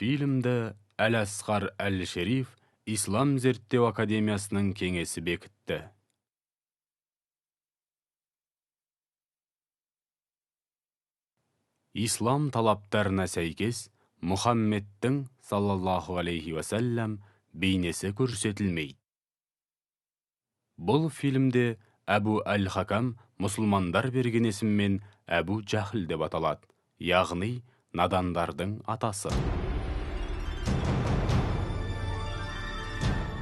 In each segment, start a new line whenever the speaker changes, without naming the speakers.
Фильмді Әл-Асқар Әл-Шериф Ислам зерттеу академиясының кеңесі бекітті. Ислам талаптарына сәйкес, Мұхаммедтің саллаллаху алейхи уассалам бейнесі көрсетілмейді. Бұл фильмде Әбу Әл-Хакам мұсылмандар берген есіммен Әбу Жахл деп аталады, яғни надандардың атасы.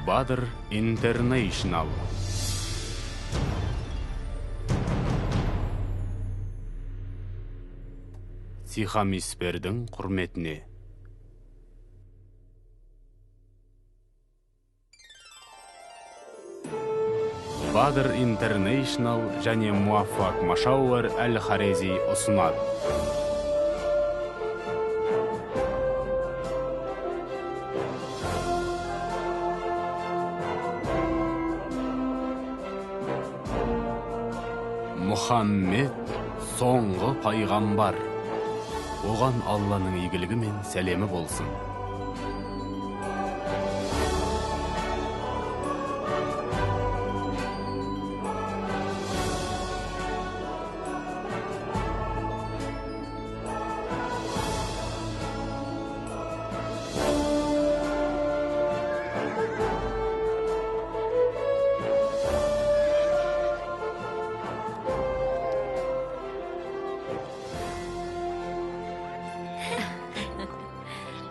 Бадр Интернейшнл. Сихам Испердің құрметіне. Бадр Интернейшнл және Муаффак Машауэр Әл-Харези ұсынады. Мұхаммед соңғы пайғамбар. Оған Алланың игілігі мен сәлемі болсын.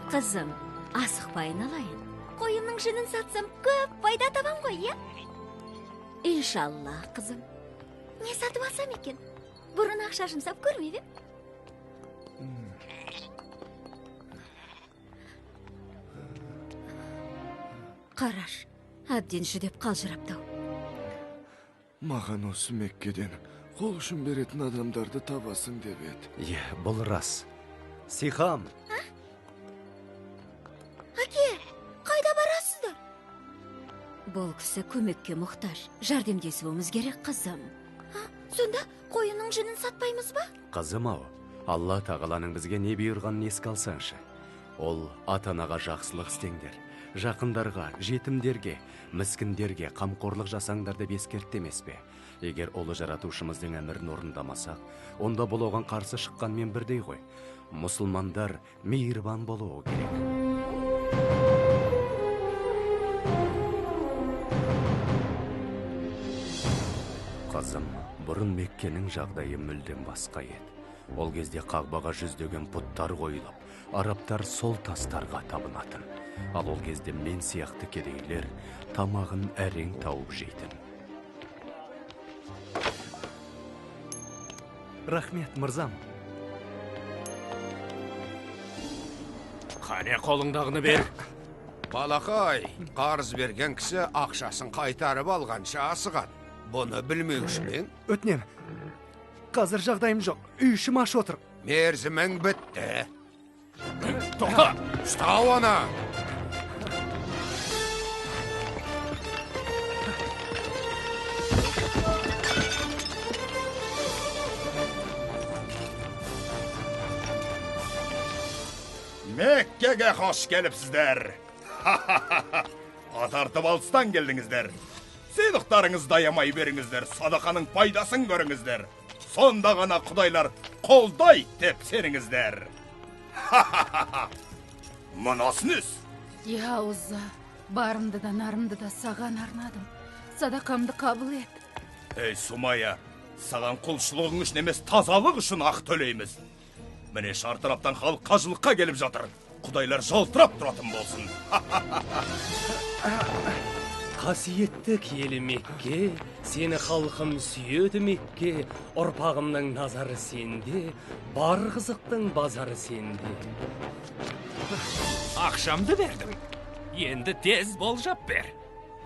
Қызым, асықпа айналайын. Қойымның жүнін сатсам, көп пайда табам ғой, иә? Иншалла, қызым. Не сатып алсам екен? Бұрын ақша жұмсап көрмеп ем. Қараш, әбден жүдеп қалжырапты-ау.
Маған осы Меккеден қол ұшын беретін адамдарды табасың деп еді.
Иә, бұл рас. Сихам!
Әке, қайда барасыздар? Бұл кісі көмекке мұқтаж. Жәрдемдесуіміз керек, қызым. Сонда қойының жүнін сатпаймыз ба?
Қызым-ау, Алла тағаланың бізге не бұйырғанын еске алсаңшы. Ол ата-анаға жақсылық істеңдер, жақындарға, жетімдерге, міскіндерге қамқорлық жасаңдар деп ескертті емес пе? Егер ұлы жаратушымыздың әмірін орындамасақ, онда бұл оған қарсы шыққанмен бірдей ғой. Мұсылмандар мейірбан болуы керек. Қызым, бұрын Меккенің жағдайы мүлдем басқа еді. Ол кезде Қағбаға жүздеген пұттар қойылып, арабтар сол тастарға табынатын. Ал ол кезде мен сияқты кедейлер тамағын әрең тауып жейтін. Рахмет, мырзам.
Қане қолыңдағыны бер.
Балақай, қарыз берген кісі ақшасын қайтарып алғанша асығады. Бұны білмеуші ме ең?
Өтінем. Қазір жағдайым жоқ. Үй ішім аш отыр.
Мерзімің бітті.
Тоқта!
Ұста оны!
Меккеге қош келіпсіздер. Атартып алыстан келдіңіздер. Сыйлықтарыңызды аямай беріңіздер, садақаның пайдасын көріңіздер. Сонда ғана құдайлар қолдай деп сеніңіздер. Мынасы несі?
Я Узза, барымды да нарымды да саған арнадым. Садақамды қабыл ет.
Ей, Сумая, саған құлшылығың үшін емес, тазалық үшін ақ төлейміз. Міне шартараптан халық қажылыққа келіп жатыр. Құдайлар жалтырап тұратын болсын.
Қасиетті киелі Мекке, сені халқым сүйеді Мекке, ұрпағымның назары сенде, бар қызықтың базары сенде.
Ақшамды бердім. Енді тез болжап бер.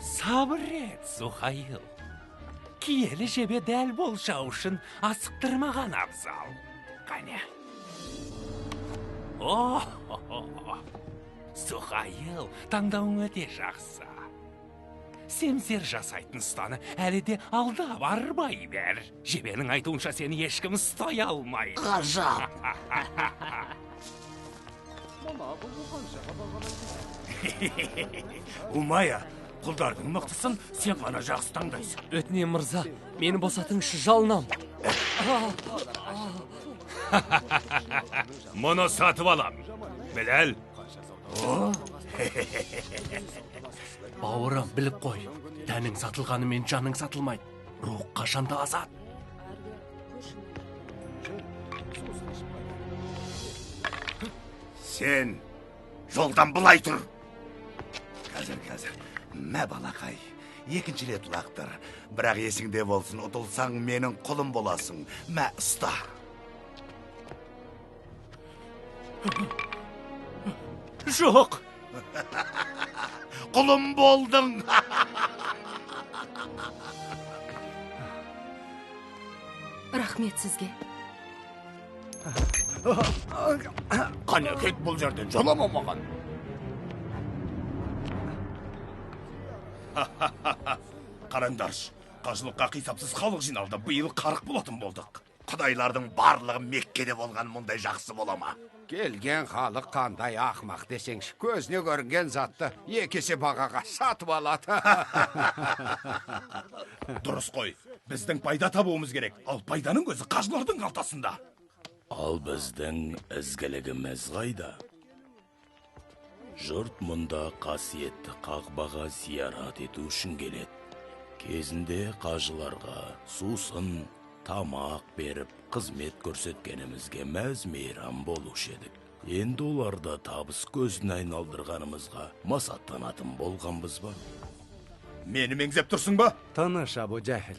Сабыр ет, Сухаил. Киелі жебе дәл болжау үшін асықтырмаған абзал. Қане. О, Сухаил, таңдауың өте жақсы. Семсер жасайтын ұстаны әлі де алдап арбай бер. Жебенің айтуынша сені ешкім ұстай алмайды.
Ғажап.
Умая, құлдардың мықтысын сен ғана жақсы таңдайсың.
Өтінем, мырза, мені босатыңызшы, жалынам.
Мұны сатып алам. Біләл.
Бауырым, біліп қой. Тәнің сатылғанымен жаның сатылмайды. Рух қашанда азат.
Сен жолдан былай тұр. Қазір, қазір. Мә, балақай, екінші рет лақтыр. Бірақ есіңде болсын, ұтылсаң менің құлым боласың. Мә, ұста.
Жоқ.
Құлым болдың.
Рахмет сізге.
Қане, кет бұл жерден, жолама маған. Қараңдаршы, қажылыққа қисапсыз халық жиналды. Биыл қарық болатын болдық.
Құдайлардың барлығы Меккеде болған мұндай жақсы бола ма?
Келген халық қандай ақмақ десеңші, көзіне көрінген затты екі есе бағаға сатып алады.
Дұрыс қой, біздің пайда табуымыз керек. Ал пайданың көзі қажылардың қалтасында.
Ал біздің ізгілігіміз қайда? Жұрт мұнда қасиетті Қағбаға зиярат ету үшін келеді. Кезінде қажыларға сусын, тамақ беріп, қызмет көрсеткенімізге мәз мейрам болушы едік. Енді оларды табыс көзіне айналдырғанымызға масаттанатын болғанбыз ба?
Мені меңзеп тұрсың ба?
Таныш, Әбу Жәһіл.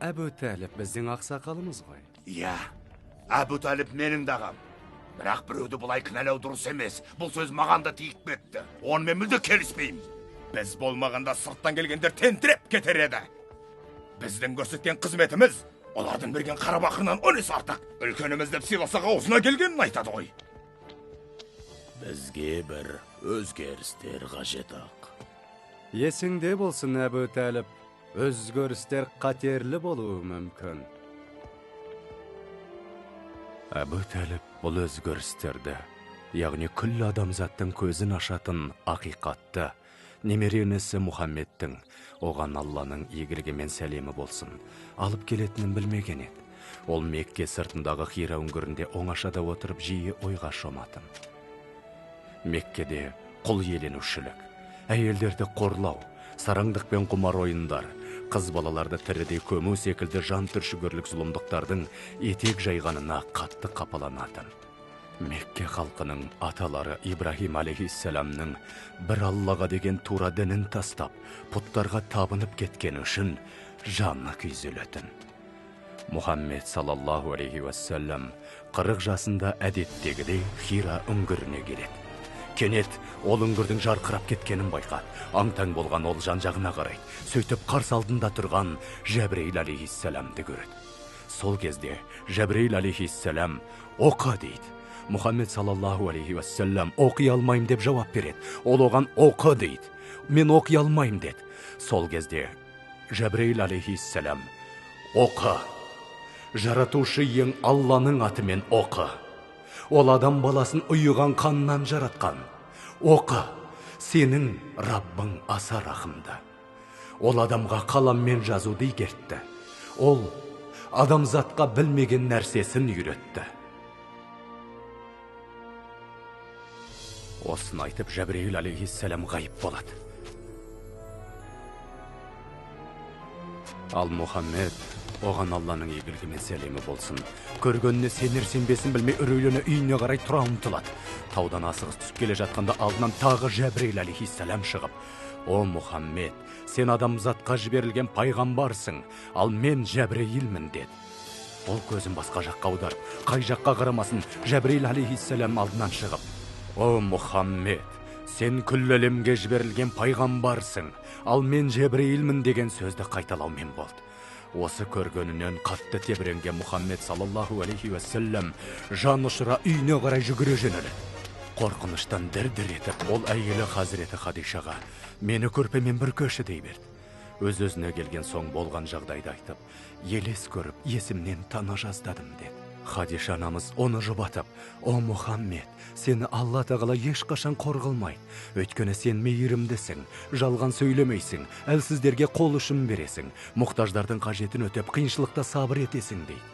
Әбу Тәліп біздің ақсақалымыз ғой.
Иә, Әбу Тәліп менің де ағам. Бірақ біреуді бұлай кінәлау дұрыс емес. Бұл сөз маған да тиіп кетті. Онымен мүлде келіспеймін.
Біз болмағанда сырттан келгендер тентіреп кетер еді. Біздің көрсеткен қызметіміз олардың берген қарабақырынан 10 есе артық. Үлкеніміз деп сыйласақ аузына келгенін айтады ғой.
Бізге бір өзгерістер қажет ақ.
Есіңде болсын, Әбу Тәліп, өзгерістер қатерлі болуы мүмкін. Әбу Тәліп бұл өзгерістерді, яғни күллі адамзаттың көзін ашатын ақиқатты, немере інісі Мұхаммедтің, оған Алланың игілігі мен сәлемі болсын, алып келетінін білмеген еді. Ол Мекке сыртындағы Хира үңгірінде оңашада отырып жиі ойға шоматын. Меккеде құл иеленушілік, әйелдерді қорлау, сараңдық пен құмар ойындар, қыз балаларды тірідей көму секілді жан түршігерлік зұлымдықтардың етек жайғанына қатты қапаланатын. Мекке халқының аталары Ибраһим алейхиссаламның бір Аллаға деген тура дінін тастап, пұттарға табынып кеткені үшін жаны күйзелетін. Мұхаммед саллаллаху алейхи уассалам 40 жасында әдеттегідей Хира үңгіріне келеді. Кенет ол үңгірдің жарқырап кеткенін байқады. Аң-таң болған ол жан-жағына қарайды. Сөйтіп қарсы алдында тұрған Жәбірейіл алейхиссаламды көреді. Сол кезде Жәбірейіл алейхиссалам оқы дейді. Мұхаммед саллаллаху алейхи уассалам оқи алмаймын деп жауап береді. Ол оған оқы дейді. Мен оқи алмаймын деді. Сол кезде Жәбірейіл алейхиссалам оқы. Жаратушы ең Алланың атымен оқы. Ол адам баласын ұйыған қаннан жаратқан. Оқы, сенің Раббың аса рахымды. Ол адамға қаламмен жазуды игертті. Ол адамзатқа білмеген нәрсесін үйретті. Осыны айтып Жәбірейіл алейхиссалам ғайып болады. Ал Мұхаммед, оған Алланың игілігі мен сәлемі болсын, көргеніне сенер сенбесін білмей үрейлене үйіне қарай тұра ұмтылады. Таудан асығыс түсіп келе жатқанда алдынан тағы Жәбірейіл алейхиссалам шығып, «О Мұхаммед, сен адамзатқа жіберілген пайғамбарсың, ал мен Жәбірейілмін» деді. Ол көзін басқа жаққа аударып, қай жаққа қарамасын, Жәбірейіл алейхиссалам алдынан шығып, «О Мұхаммед, сен күллі әлемге жіберілген пайғамбарсың, ал мен Жәбірейілмін» деген сөзді қайталаумен болды. Осы көргенінен қатты тебіренген Мұхаммед саллаллаху алейхи уассалам жан ұшыра үйіне қарай жүгіре жөнеледі. Қорқыныштан дір-дір етіп, ол әйелі Хазіреті Хадишаға «Мені көрпемен бүркеші» дей берді. Өз-өзіне келген соң болған жағдайды айтып, елес көріп, есімнен тана жаздадым деді. Хадиша анамыз оны жұбатып, «О Мұхаммед, сені Алла тағала ешқашан қор қылмайды. Өйткені сен мейірімдісің, жалған сөйлемейсің, әлсіздерге қол ұшын бересің, мұқтаждардың қажетін өтеп, қиыншылықта сабыр етесің» дейді.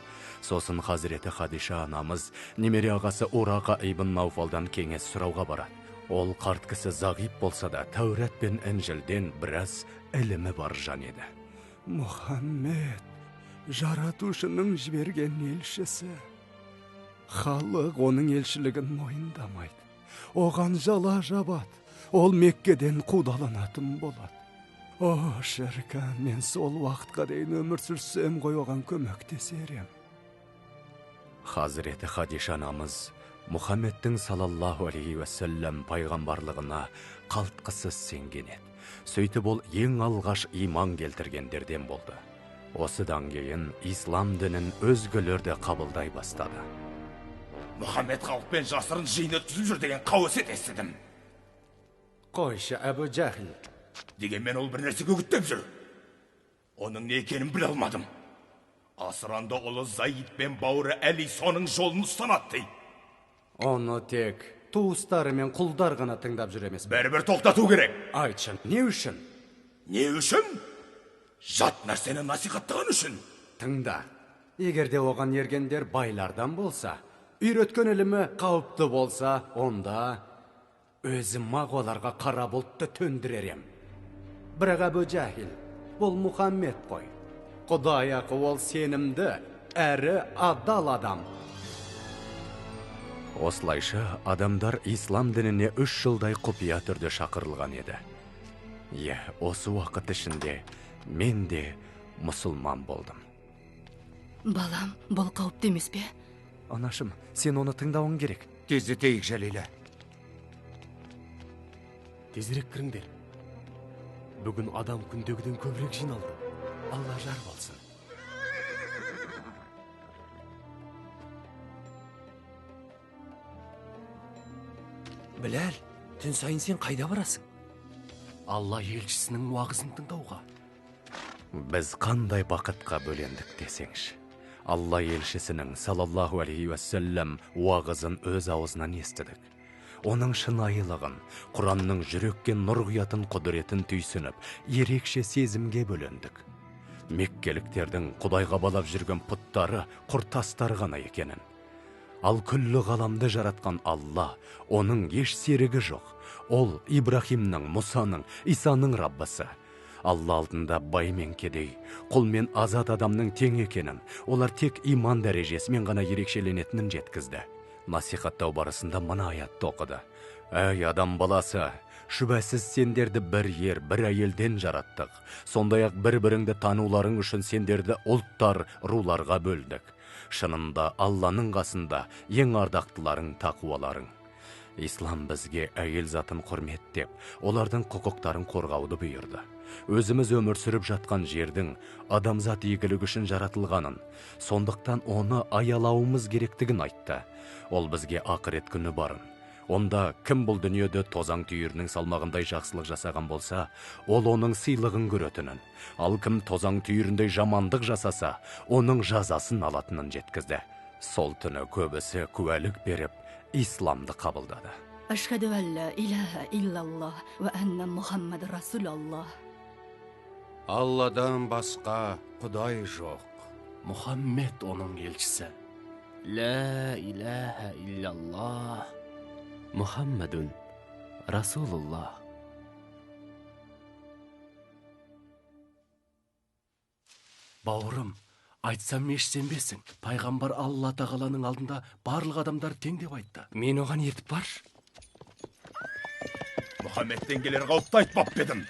Сосын хазіреті Хадиша анамыз немере ағасы Урақа ибн Науфалдан кеңес сұрауға барады. Ол қарт кісі зағип болса да, Тәурат пен Інжілден біраз ілімі бар жан еді. Мұхаммед, жаратушының жіберген елшісі. Халық оның елшілігін мойындамайды. Оған жала жабады. Ол Меккеден қудаланатын болады. О, шіркін, мен сол уақытқа дейін өмір сүрсем ғой, оған көмектесер ем. Хазіреті Хадиша анамыз Мұхаммедтің салаллаху алейхи уассалам пайғамбарлығына қалтқысыз сенген еді. Сөйтіп ол ең алғаш иман келтіргендерден болды. Осыдан кейін ислам дінін өзгелер де қабылдай бастады.
Мұхаммед халықпен жасырын жиын өткізіп жүр деген қауесет естідім.
Қойшы, Әбу Жахил.
Дегенмен ол бір нәрсеге үгіттеп жүр. Оның не екенін біле алмадым. Асыранды ұлы Заид пен бауыры Әли соның жолын ұстанады дейді.
Оны тек туыстары мен құлдар ғана тыңдап жүр емес пе?
Бәрібір тоқтату керек.
Айтшы, не үшін?
Не үшін? Жат нәрсені насихаттаған үшін.
Тыңда. Егер де оған ергендер байлардан болса, үйреткен ілімі қауіпті болса, онда өзім-ақ оларға қара бұлтты төндірер ем. Бірақ Әбу Жахил, бұл Мұхаммед қой. Құдай ақы, ол сенімді, әрі адал адам. Осылайша адамдар ислам дініне 3 жылдай құпия түрде шақырылған еді. Иә, осы уақыт ішінде мен де мұсылман болдым.
Балам, бұл қауіпті емес пе?
Анашым, сен оны тыңдауың керек.
Тездетейік, Жәлила.
Тезірек кіріңдер. Бүгін адам күндегіден көбірек жиналды.
Алла жар болсын.
Біләл, түн сайын сен қайда барасың?
Алла елшісінің уағызын тыңдауға.
Біз қандай бақытқа бөлендік десеңші. Алла елшісінің салаллаху алейхи уассалам уағызын өз аузынан естідік. Оның шынайылығын, Құранның жүрекке нұр құятын құдіретін түйсініп, ерекше сезімге бөлендік. Меккеліктердің Құдайға балап жүрген пұттары құр тастар ғана екенін. Ал күллі ғаламды жаратқан Алла, оның еш серігі жоқ. Ол Ибрахимнің, Мұсаның, Исаның Раббысы. Алла алдында бай мен кедей, құл мен азат адамның тең екенін, олар тек иман дәрежесімен ғана ерекшеленетінін жеткізді. Насихаттау барысында мына аятты оқыды. Әй, адам баласы, шүбәсіз сендерді бір ер, бір әйелден жараттық. Сондай-ақ бір-біріңді тануларың үшін сендерді ұлттар, руларға бөлдік. Шынында Алланың қасында ең ардақтыларың тақуаларың. Ислам бізге әйел затын құрметтеп, олардың құқықтарын қорғауды бұйырды. Өзіміз өмір сүріп жатқан жердің адамзат игілігі үшін жаратылғанын, сондықтан оны аялауымыз керектігін айтты. Ол бізге ақырет күні барын. Онда кім бұл дүниеде тозаң түйірінің салмағындай жақсылық жасаған болса, ол оның сыйлығын көретінін, ал кім тозаң түйіріндей жамандық жасаса, оның жазасын алатынын жеткізді. Сол түні көбісі куәлік беріп, исламды қабылдады.
Ашхаду алла илаха иллаллах ва анна Мухаммад расулаллах.
Алладан басқа Құдай жоқ.
Мұхаммед оның елшісі.
Ла илаха иллаллах. Мұхаммадун Расулуллах.
Бауырым, айтсам еш сенбесің. Пайғамбар Алла тағаланың алдында барлық адамдар тең деп айтты.
Мен оған ертіп баршы.
Мұхаммедтен келер қауіпті айтпап едім.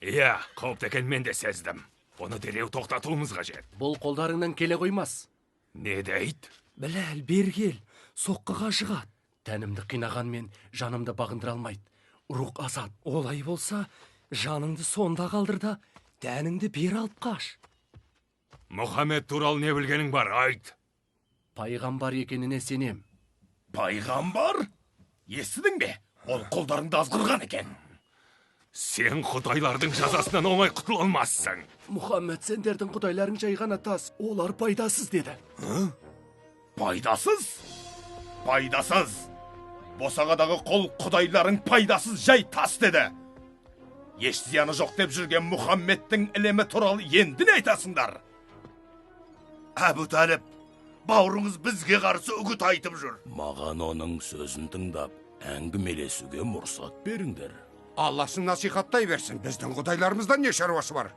Иә, қауіпті екенін мен де сездім. Оны дереу тоқтатуымыз қажет.
Бұл қолдарыңнан келе қоймас.
Не дейді?
Біләл, бері кел, соққыға жығады.
Тәнімді қинағанмен жанымды бағындыра алмайды. Рух азат.
Олай болса, жаныңды сонда қалдыр да, тәніңді бері алып қаш.
Мұхаммед туралы не білгенің бар, айт.
Пайғамбар екеніне сенем.
Пайғамбар? Естідің бе? Ол құлдарыңды азғырған екен. Сен құдайлардың жазасынан оңай құтыла алмассың.
Мұхаммед сендердің құдайларың жай ғана тас, олар пайдасыз деді.
Пайдасыз? Пайдасыз. Босағадағы құл құдайларың пайдасыз жай тас деді. Еш зияны жоқ деп жүрген Мұхаммедтің ілімі туралы енді не айтасыңдар?
Әбу Талиб, бауырыңыз бізге қарсы үгіт айтып жүр.
Маған оның сөзін тыңдап, әңгімелесуге мұрсат беріңдер.
Алласын насихаттай берсін, біздің құдайларымыздан не шаруасы бар?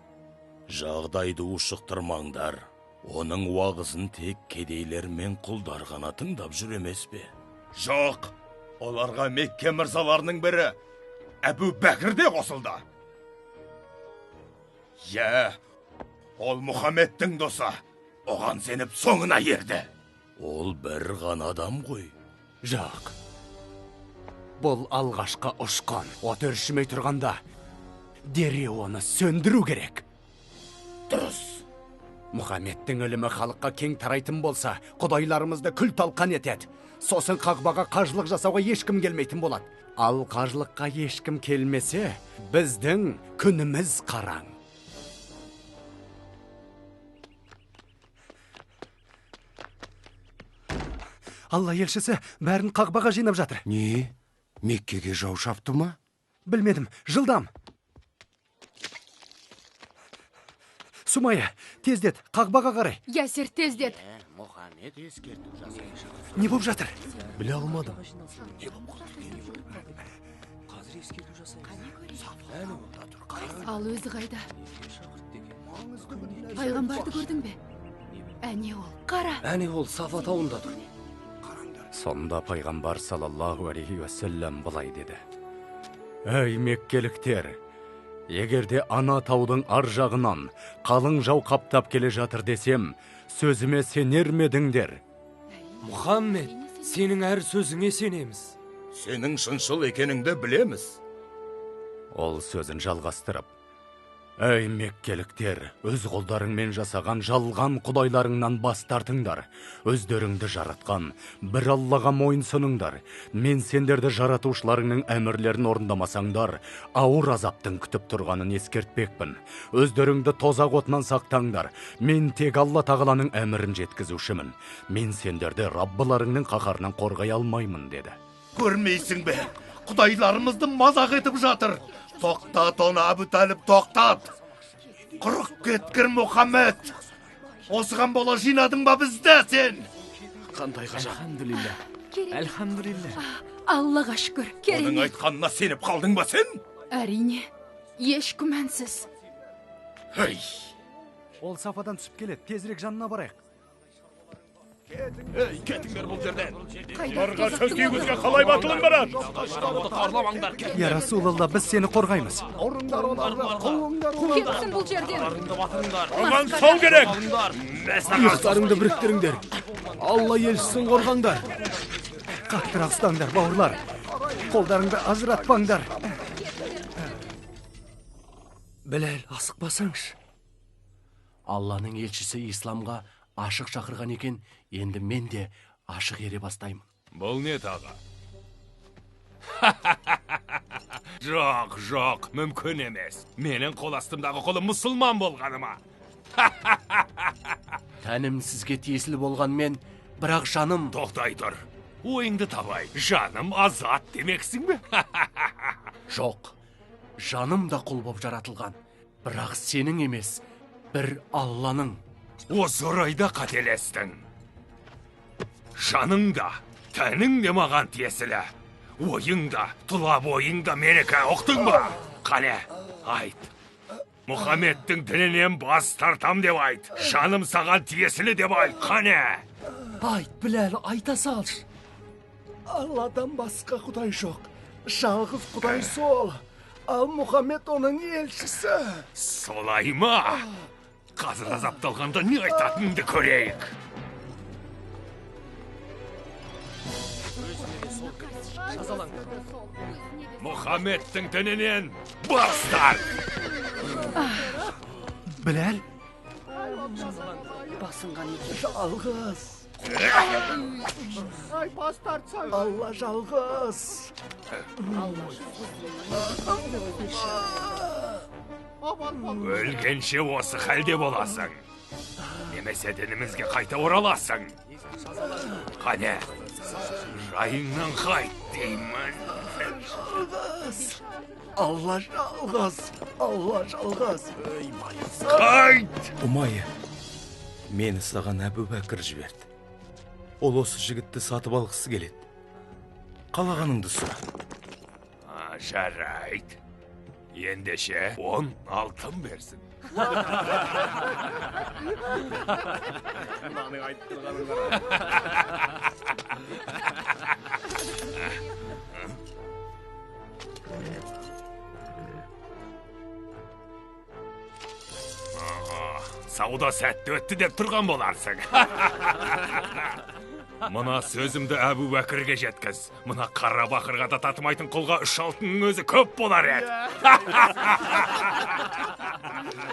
Жағдайды ушықтырмаңдар. Оның уағызын тек кедейлер мен құлдар ғана тыңдап жүр емес пе?
Жоқ, оларға Мекке мырзаларының бірі Әбу Бәкір де қосылды. Иә, ол Мұхаммедтің досы. Оған сеніп соңына ерді.
Ол бір ғана адам ғой.
Жоқ. Бұл алғашқы ұшқын. От өршімей тұрғанда дереу оны сөндіру керек.
Дұрыс.
Мұхаммедтің ілімі халыққа кең тарайтын болса, құдайларымызды күл талқан етеді. Сосын Қағбаға қажылық жасауға ешкім келмейтін болады. Ал қажылыққа ешкім келмесе, біздің күніміз қараң. Алла елшісі бәрін Қағбаға жинап жатыр.
Не? Меккеге жау шапты ма?
Білмедім, жылдам. Сумая, тездет, Қағбаға қарай.
Ясер, тездет.
Мұхаммед ескерту жасайды.
Не болып жатыр?
Біле алмадым.
Ал өзі қайда? Пайғамбарды көрдің бе? Әне ол, қара.
Әне ол Сафа тауында тұр.
Сонда пайғамбар салаллаху алейхи уассалам былай деді. Әй, меккеліктер, егерде ана таудың ар жағынан қалың жау қаптап келе жатыр десем, сөзіме сенер ме едіңдер?
Мұхаммед, сенің әр сөзіңе сенеміз.
Сенің шыншыл екеніңді білеміз.
Ол сөзін жалғастырып, әй, меккеліктер, өз қолдарыңмен жасаған жалған құдайларыңнан бас тартыңдар. Өздеріңді жаратқан бір Аллаға мойынсұныңдар. Мен сендерді жаратушыларыңның әмірлерін орындамасаңдар, ауыр азаптың күтіп тұрғанын ескертпекпін. Өздеріңді тозақ отынан сақтаңдар. Мен тек Алла тағаланың әмірін жеткізушімін. Мен сендерді Раббыларыңның қаһарынан қорғай алмаймын, деді.
Көрмейсің бе? Құдайларымызды мазақ етіп жатыр. Тоқтат оны, Әбу Талиб, тоқтат. Құрық кеткір Мұхаммед. Осыған бола жинадың ба бізді сен?
Қандай ғажап.
Әлхамдулилля. Әлхамдулилля.
Аллаға шүкір.
Оның айтқанына сеніп қалдың ба сен?
Әрине, еш күмәнсіз.
Хей!
Ол Сафадан түсіп келеді, тезірек жанына барайық.
Ей, кетіңдер бұл жерден.
Оларға
сөз тигізуге қалай батылың барады?
Я Расулалла, біз сені қорғаймыз.
Кетсін бұл жерден.
Оған сау керек.
Иықтарыңды біріктіріңдер. Алла елшісін қорғаңдар.
Қаттырақ ұстаңдар, бауырлар. Қолдарыңды ажыратпаңдар.
Біләл, асықпасаңшы.
Алланың елшісі исламға ашық шақырған екен, енді мен де ашық ере бастаймын.
Бұл не тағы? Жоқ, жоқ, мүмкін емес. Менің қол астымдағы құлым мұсылман болғаныма.
Тәнім сізге тиесілі болғанмен, бірақ жаным...
Тоқтай тұр. Ойыңды табай. Жаным азат демексің бе?
Жоқ, жаным да құл боп жаратылған. Бірақ сенің емес, бір Алланың.
Осы орайда қателестің. Жаның да, тәнің де маған тиесілі. Ойың да, тұла бойың да менікі, ұқтың ба? Қане, айт. Мұхаммедтің дінінен бас тартам деп айт. Жаным саған тиесілі деп айт. Қане.
Айт, Біләл, айта салшы.
Алладан басқа құдай жоқ. Жалғыз құдай сол. Ал Мұхаммед оның елшісі.
Солай ма? Қазір азапталғанда не айтатыныңды көрейік. Мұхаммедтің дінінен бас тарт!
Біләл?
Басынған екен.
Жалғыз. Алла жалғыз.
Өлгенше осы халде боласың. Немесе дінімізге қайта ораласың. Қане, жайыңнан қайт деймін.
Жалғыз. Алла жалғыз. Алла жалғыз.
Қайт!
Ұмай, мені саған Әбу Бәкір жіберді. Ол осы жігітті сатып алғысы келеді. Қалағаныңды сұра.
Жарайды. Ендеше 10 алтын берсін.
Мынаның айтып тұрғанын қара.
Сауда сәтті өтті деп тұрған боларсың. Мына сөзімді Әбу Бәкірге жеткіз. Мына қара бақырға да татымайтын құлға 3 алтынның өзі көп болар еді.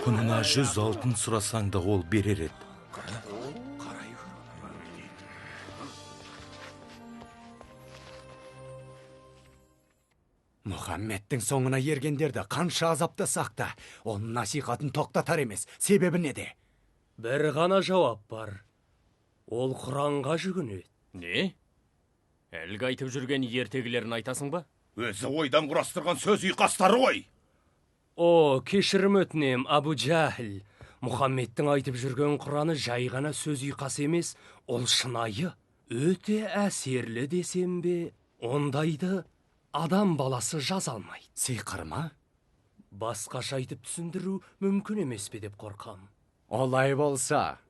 Құнына 100 алтын сұрасаң да ол берер еді.
Мұхаммедтің соңына ергендерді қанша азаптасақ та, оның насихатын тоқтатар емес. Себебі неде?
Бір ғана жауап бар. Ол Құранға жүгінеді.
Не? Әлгі айтып жүрген ертегілерін айтасың ба?
Өзі ойдан құрастырған сөз ұйқастары ғой.
О, кешірім өтінем, Абу Жахил. Мұхаммедтің айтып жүрген Құраны жай ғана сөз ұйқасы емес, ол шынайы, өте әсерлі десем бе, ондайды адам баласы жаза алмайды.
Сиқыр ма?
Басқаша айтып түсіндіру мүмкін емес пе деп қорқам.
Олай болса,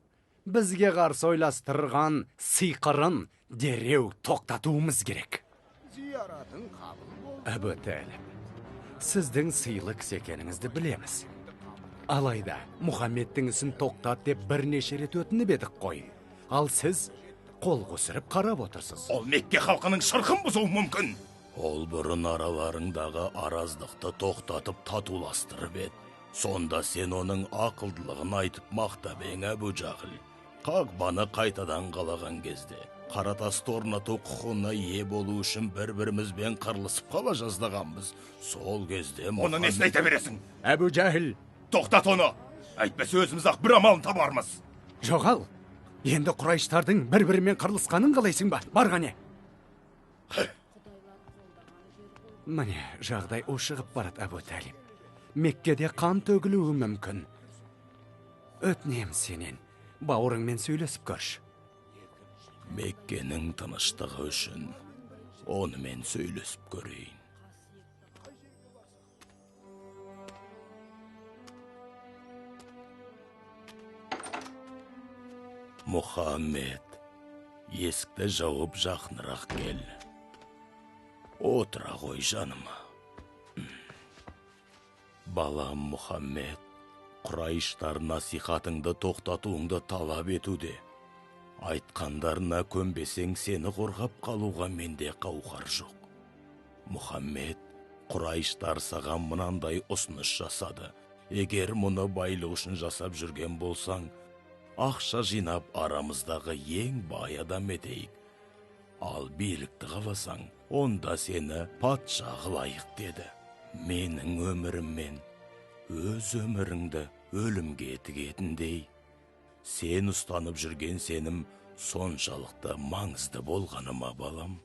бізге қарсы ойластырған сиқырын дереу тоқтатуымыз керек.
Зияратың қабыл болсын.
Әбу Тәліп, сіздің сыйлы кісі екеніңізді білеміз. Алайда Мұхаммедтің ісін тоқтат деп бірнеше рет өтініп едік қой. Ал сіз қол қусырып қарап отырсыз.
Ол Мекке халқының шырқын бұзуы мүмкін.
Ол бұрын араларыңдағы араздықты тоқтатып татуластырып еді. Сонда сен оның ақылдылығын айтып мақтап ең, Әбу Жахил. Қағбаны қайтадан қалаған кезде қара тасты орнату құқығына ие болу үшін бір-бірімізбен қырылысып қала жаздағанбыз. Сол кезде
Оны несін айта бересің?
Әбу Жахил!
Тоқтат оны! Әйтпесе өзіміз ақ бір амалын табармыз.
Жоғал! Енді құрайыштардың бір-бірімен қырылысқанын қалайсың ба? Бар қане! Міне, жағдай ушығып барады, Әбу Тәліп. Меккеде қан төгілуі мүмкін. Өтінем сенен, бауырыңмен сөйлесіп көрші.
Меккенің тыныштығы үшін онымен сөйлесіп көрейін. Мұхаммед, есікті жауып жақынырақ кел. Отыра ғой жаныма. Балам Мұхаммед, Құрайыштар насихатыңды тоқтатуыңды талап етуде. Айтқандарына көнбесең, сені қорғап қалуға менде қауқар жоқ. Мұхаммед, Құрайыштар саған мынандай ұсыныс жасады. Егер мұны байлық үшін жасап жүрген болсаң, ақша жинап арамыздағы ең бай адам етейік. Ал билікті қаласаң, онда сені патша қылайық деді. Менің өміріммен өз өміріңді өлімге тігетіндей, сен ұстанып жүрген сенім соншалықты маңызды болғаны ма, балам?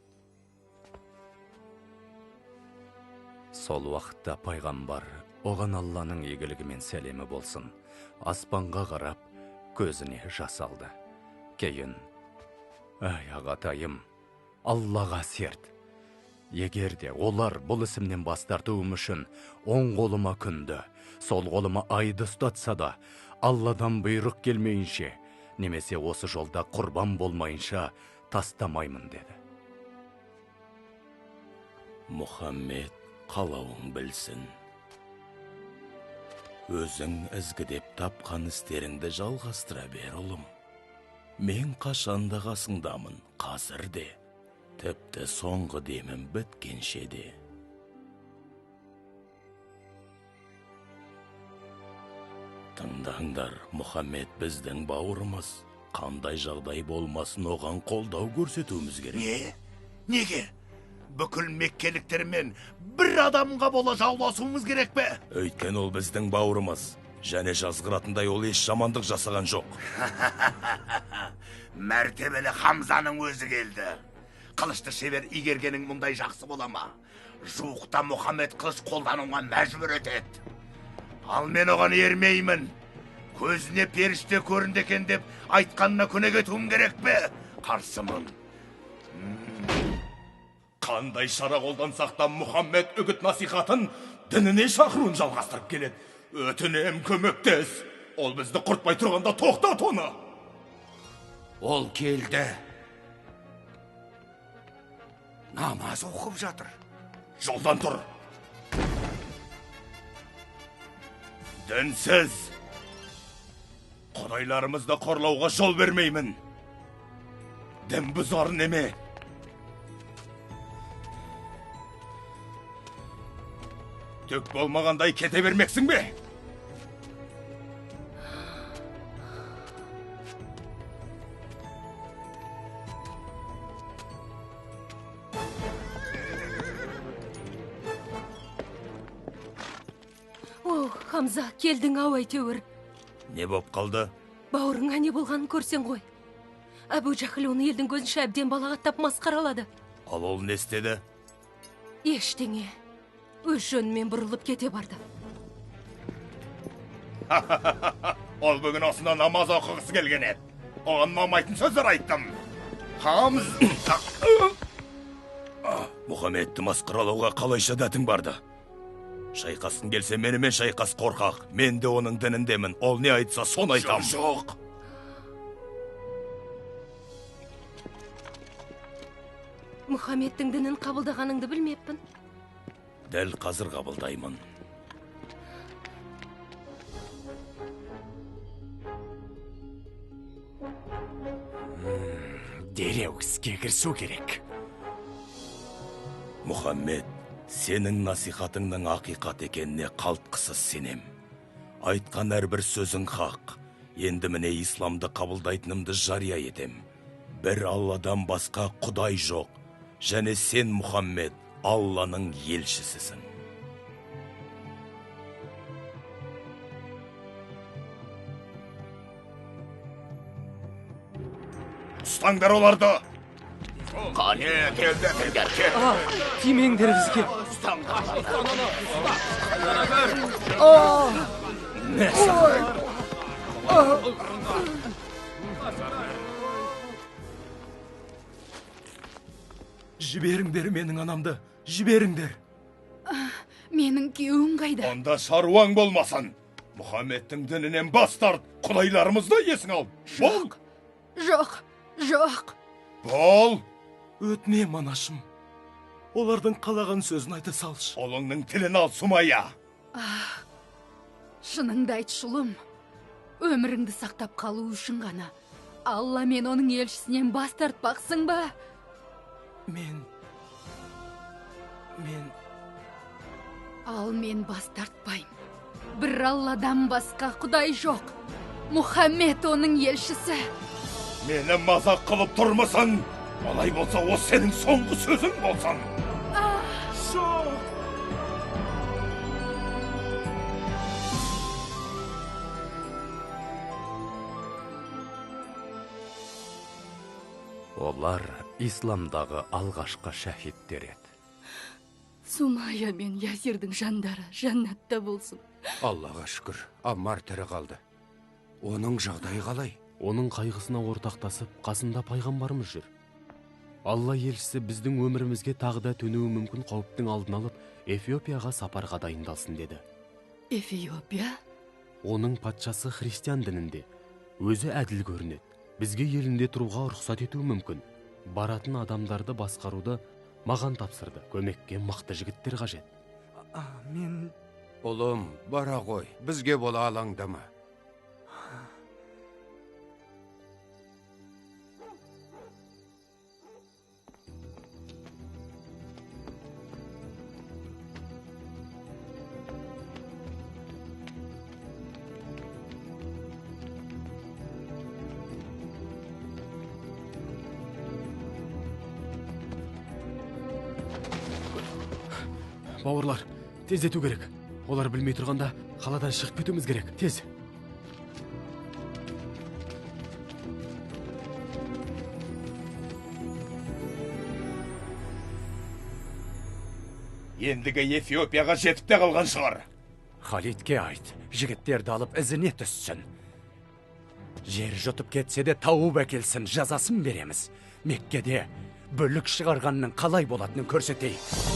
Сол уақытта пайғамбар, оған Алланың игілігі мен сәлемі болсын, аспанға қарап, көзіне жас алды. Кейін, әй ағатайым, Аллаға серт. Егер де олар бұл ісімнен бас тартуым үшін оң қолыма күнді, сол қолыма айды ұстатса да, Алладан бұйрық келмейінше, немесе осы жолда құрбан болмайынша тастамаймын деді.
Мұхаммед, қалауың білсін. Өзің ізгі деп тапқан істеріңді жалғастыра бер, ұлым. Мен қашанда қасыңдамын, қазір де, тіпті соңғы демім біткенше де. Тыңдаңдар, Мұхаммед біздің бауырымыз. Қандай жағдай болмасын оған қолдау көрсетуіміз керек.
Не? Неге? Бүкіл меккеліктермен бір адамға бола жауласуымыз керек пе?
Өйткені ол біздің бауырымыз.
Және жазғыратындай ол еш жамандық жасаған жоқ.
Мәртебелі Хамзаның өзі келді. Қылышты шебер игергенің мұндай жақсы бола ма? Жуықта Мұхаммед қылыш қолдануға мәжбүр етеді. Ал мен оған ермеймін. Көзіне періште көрінді екен деп айтқанына көне кетуім керек пе? Қарсымын.
Қандай шара қолдансақ та Мұхаммед үгіт насихатын дініне шақыруын жалғастырып келеді. Өтінем, көмектес. Ол бізді құртпай тұрғанда тоқтат оны.
Ол келді. Намаз оқып жатыр.
Жолдан тұр. Дінсіз. Құдайларымызды қорлауға жол бермеймін. Дін бұзар неме? Түк болмағандай кете бермексің бе?
О, Хамза, келдің ау әйтеуір.
Не боп қалды?
Бауырыңа не болғанын көрсең ғой. Әбу Жахіл оны елдің көзінше әбден балағаттап масқаралады.
Ал ол не істеді?
Ештеңе. Өз жөнімен бұрылып кете барды.
Ол бүгін осында намаз оқығысы келген еді. Оған ұнамайтын сөздер айттым. Хамз... Мұхаммедті масқаралауға қалайша дәтің барды? Шайқасқың келсе менімен шайқас, қорқақ. Мен де оның дініндемін. Ол не айтса, соны айтам. Жоқ.
Мұхаммедтің дінін қабылдағаныңды білмеппін.
Дәл қазір қабылдаймын.
Дереу іске кірісу керек.
Мұхаммед, сенің насихатыңның ақиқат екеніне қалтқысыз сенем. Айтқан әрбір сөзің хақ. Енді міне исламды қабылдайтынымды жария етем. Бір Алладан басқа Құдай жоқ. Және сен, Мұхаммед, Алланың елшісісің. Ұстаңдар оларды! Қане, келді, кел.
Тимеңдер бізге.
Жіберіңдер менің анамды, жіберіңдер.
Менің күйеуім қайда?
Онда шаруаң болмасын. Мұхаммедтің дінінен бас тарт, құдайларымызды есің ал. Бол!
Жоқ, жоқ.
Бол!
Өтінем, анашым. Олардың қалаған сөзін айта салшы.
Ұлыңның тілін ал, Сумая.
Шыныңды айтшы, ұлым. Өміріңді сақтап қалу үшін ғана Алла мен оның елшісінен бас тартпақсың ба?
Мен...
Ал мен бас тартпаймын. Бір Алладан басқа Құдай жоқ. Мұхаммед оның елшісі.
Мені мазақ қылып тұрмысың? Олай болса, о сенің соңғы сөзің болсын.
Жоқ!
Олар исламдағы алғашқы шәһидтер еді.
Сумая мен Ясирдің жандары жәннатта болсын.
Аллаға шүкір, Аммар тірі қалды. Оның жағдайы қалай?
Оның қайғысына ортақтасып, қасында пайғамбарымыз жүр. Алла елшісі біздің өмірімізге тағы да төнуі мүмкін қауіптің алдын алып, Эфиопияға сапарға дайындалсын деді.
Эфиопия?
Оның патшасы христиан дінінде. Өзі әділ көрінеді. Бізге елінде тұруға рұқсат етуі мүмкін. Баратын адамдарды басқаруды маған тапсырды. Көмекке мықты жігіттер қажет.
Мен... Ұлым, бара ғой, бізге бола алаңдама.
Бауырлар, тездету керек. Олар білмей тұрғанда қаладан шығып кетуіміз керек. Тез.
Ендігі Эфиопияға жетіп те қалған шығар.
Халидке айт, жігіттерді алып ізіне түссін. Жер жұтып кетсе де тауып әкелсін, жазасын береміз. Меккеде бүлік шығарғанның қалай болатынын көрсетейік.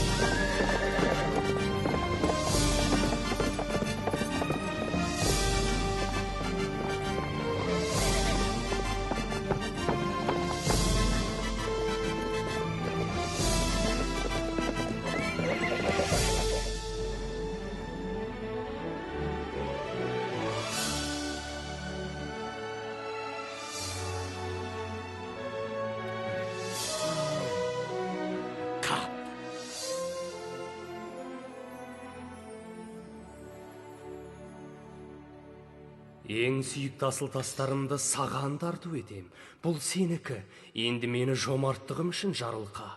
Ең сүйікті асыл тастарымды саған тарту етем. Бұл сенікі. Енді мені жомарттығым үшін жарылқа.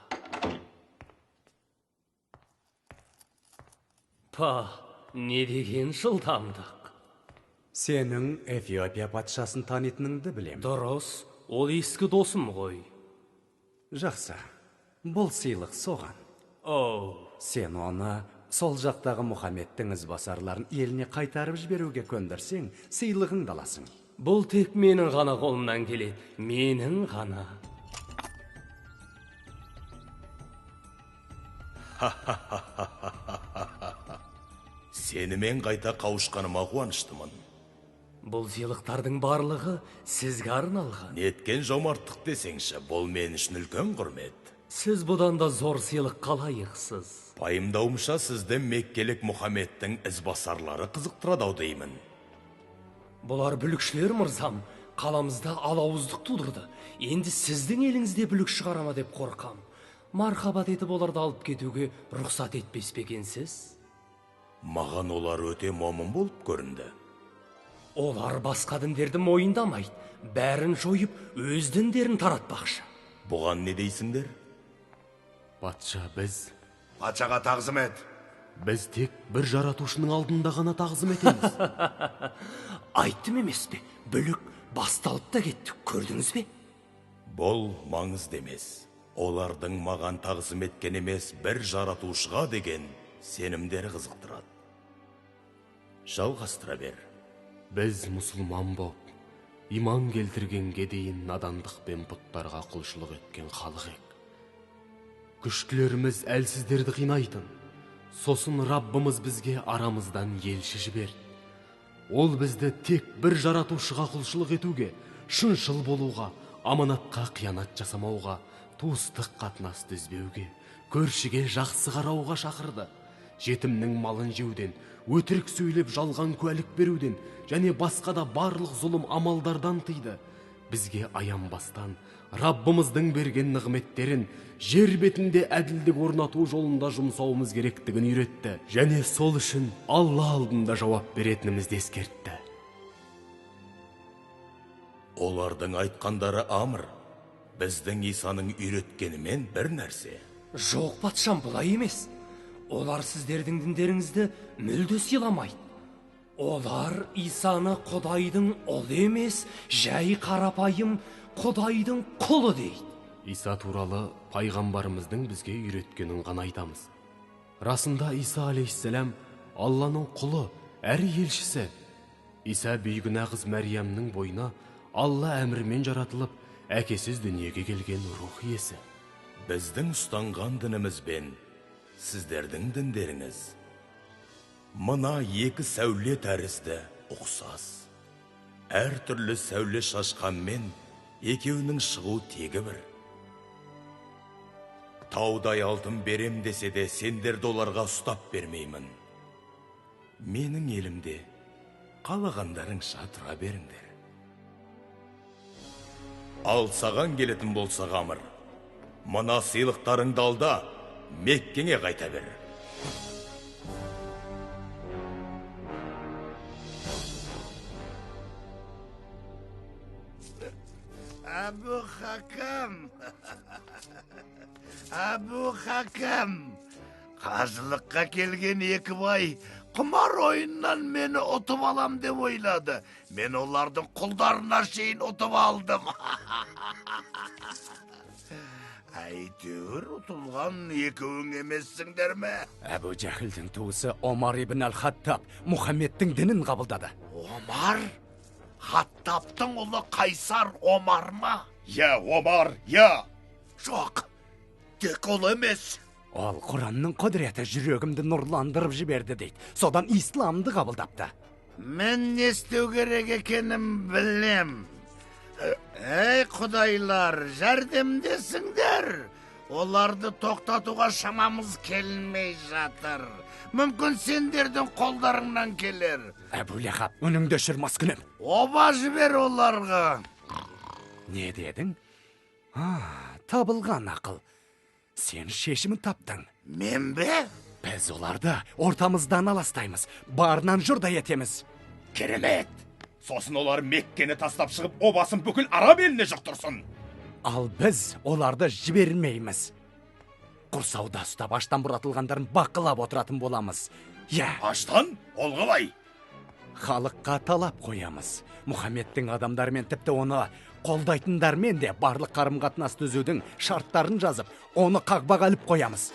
Па, не деген жылдамдық.
Сенің Эфиопия патшасын танитыныңды білем.
Дұрыс, ол ескі досым ғой.
Жақсы, бұл сыйлық соған.
Оу.
Сен оны сол жақтағы Мұхаммедтің ізбасарларын еліне қайтарып жіберуге көндірсең, сыйлығыңды аласың.
Бұл тек менің ғана қолымнан келеді, менің ғана.
Сенімен қайта қауышқаныма қуаныштымын.
Бұл сыйлықтардың барлығы сізге арналған.
Неткен жомарттық десеңші, бұл мен үшін үлкен құрмет.
Сіз бұдан да зор сыйлыққа лайықсыз.
Пайымдауымша, сізді меккелік Мұхаммедтің ізбасарлары қызықтырады ау деймін.
Бұлар бүлікшілер, мырзам. Қаламызда алауыздық тудырды. Енді сіздің еліңізде бүлік шығарама деп қорқам. Мархабат етіп оларды алып кетуге рұқсат етпес пе екенсіз?
Маған олар өте момын болып көрінді.
Олар басқа діндерді мойындамайды. Бәрін жойып, өз діндерін таратпақшы.
Бұған не дейсіңдер?
Патша, біз...
Патшаға тағзым ет.
Біз тек бір жаратушының алдында ғана тағзым етеміз.
Айттым емес пе? Бүлік басталып та кетті, көрдіңіз бе?
Бұл маңызды емес. Олардың маған тағзым еткен емес, бір жаратушыға деген сенімдері қызықтырады. Жалғастыра бер.
Біз мұсылман боп, иман келтіргенге дейін надандық пен бұттарға құлшылық еткен халық ек. Күштілеріміз әлсіздерді қинайтын. Сосын Раббымыз бізге арамыздан елші жіберді. Ол бізді тек бір жаратушыға құлшылық етуге, шыншыл болуға, аманатқа қиянат жасамауға, туыстық қатынасты үзбеуге, көршіге жақсы қарауға шақырды. Жетімнің малын жеуден, өтірік сөйлеп жалған куәлік беруден және басқа да барлық зұлым амалдардан тыйды. Бізге аянбастан Раббымыздың берген нығметтерін жер бетінде әділдік орнату жолында жұмсауымыз керектігін үйретті. Және сол үшін Алла алдында жауап беретінімізді ескертті.
Олардың айтқандары Амр, біздің Исаның үйреткенімен бір нәрсе.
Жоқ, патшам, бұлай емес. Олар сіздердің діндеріңізді мүлде сыйламайды. Олар Исаны Құдайдың ұлы емес, жай қарапайым Құдайдың құлы дейді.
Иса туралы пайғамбарымыздың бізге үйреткенін ғана айтамыз. Расында Иса алейхиссалам Алланың құлы, әрі елшісі. Иса бейгүнә қыз Мәриямның бойына Алла әмірімен жаратылып, әкесіз дүниеге келген рух иесі.
Біздің ұстанған дінімізбен сіздердің діндеріңіз мына екі сәуле тәрізді ұқсас. Әр түрлі сәуле шашқанмен екеуінің шығу тегі бір. Таудай алтын берем десе де сендерді оларға ұстап бермеймін. Менің елімде қалағандарыңша тұра беріңдер. Ал саған келетін болса, Ғамыр, мына сыйлықтарыңды ал да Меккеңе қайта бер.
Әбу Хакам, Әбу Хакам, қажылыққа келген екі бай Құмар ойыннан мені ұтып алам деп ойлады. Мен олардың құлдарына шейін ұтып алдым. Әйтеуір ұтылған екеуің емессіңдер ме?
Әбу Жахілдің туысы Омар ибн әл-Хаттаб Мұхаммедтің дінін қабылдады.
Омар? Хаттабтың ұлы Қайсар Омар ма?
Я, Омар, я!
Жоқ, тек ол емес.
Ол Құранның құдіреті жүрегімді нұрландырып жіберді дейді. Содан исламды қабылдапты.
Мен не істеу керек екенін білем. Ей, құдайлар, жәрдемдесіңдер. Оларды тоқтатуға шамамыз келмей жатыр. Мүмкін сендердің қолдарыңнан келер.
Әбу Ләхаб, үніңді өшір, маскүнем.
Оба жібер оларға.
Не дедің? Табылған ақыл. Сен шешімін таптың.
Мен бе?
Біз оларды ортамыздан аластаймыз, барынан жұрдай етеміз.
Керемет! Сосын олар Меккені тастап шығып, обасын бүкіл араб еліне жұқтырсын.
Ал біз оларды жібермейміз. Құрсауда ұстап, аштан бұратылғандарын бақылап отыратын боламыз. Я.
Аштан? Ол қалай?
Халыққа талап қоямыз. Мұхаммедтің адамдарымен, тіпті оны қолдайтындармен де барлық қарым-қатынас түзудің шарттарын жазып, оны қақпаға іліп қоямыз.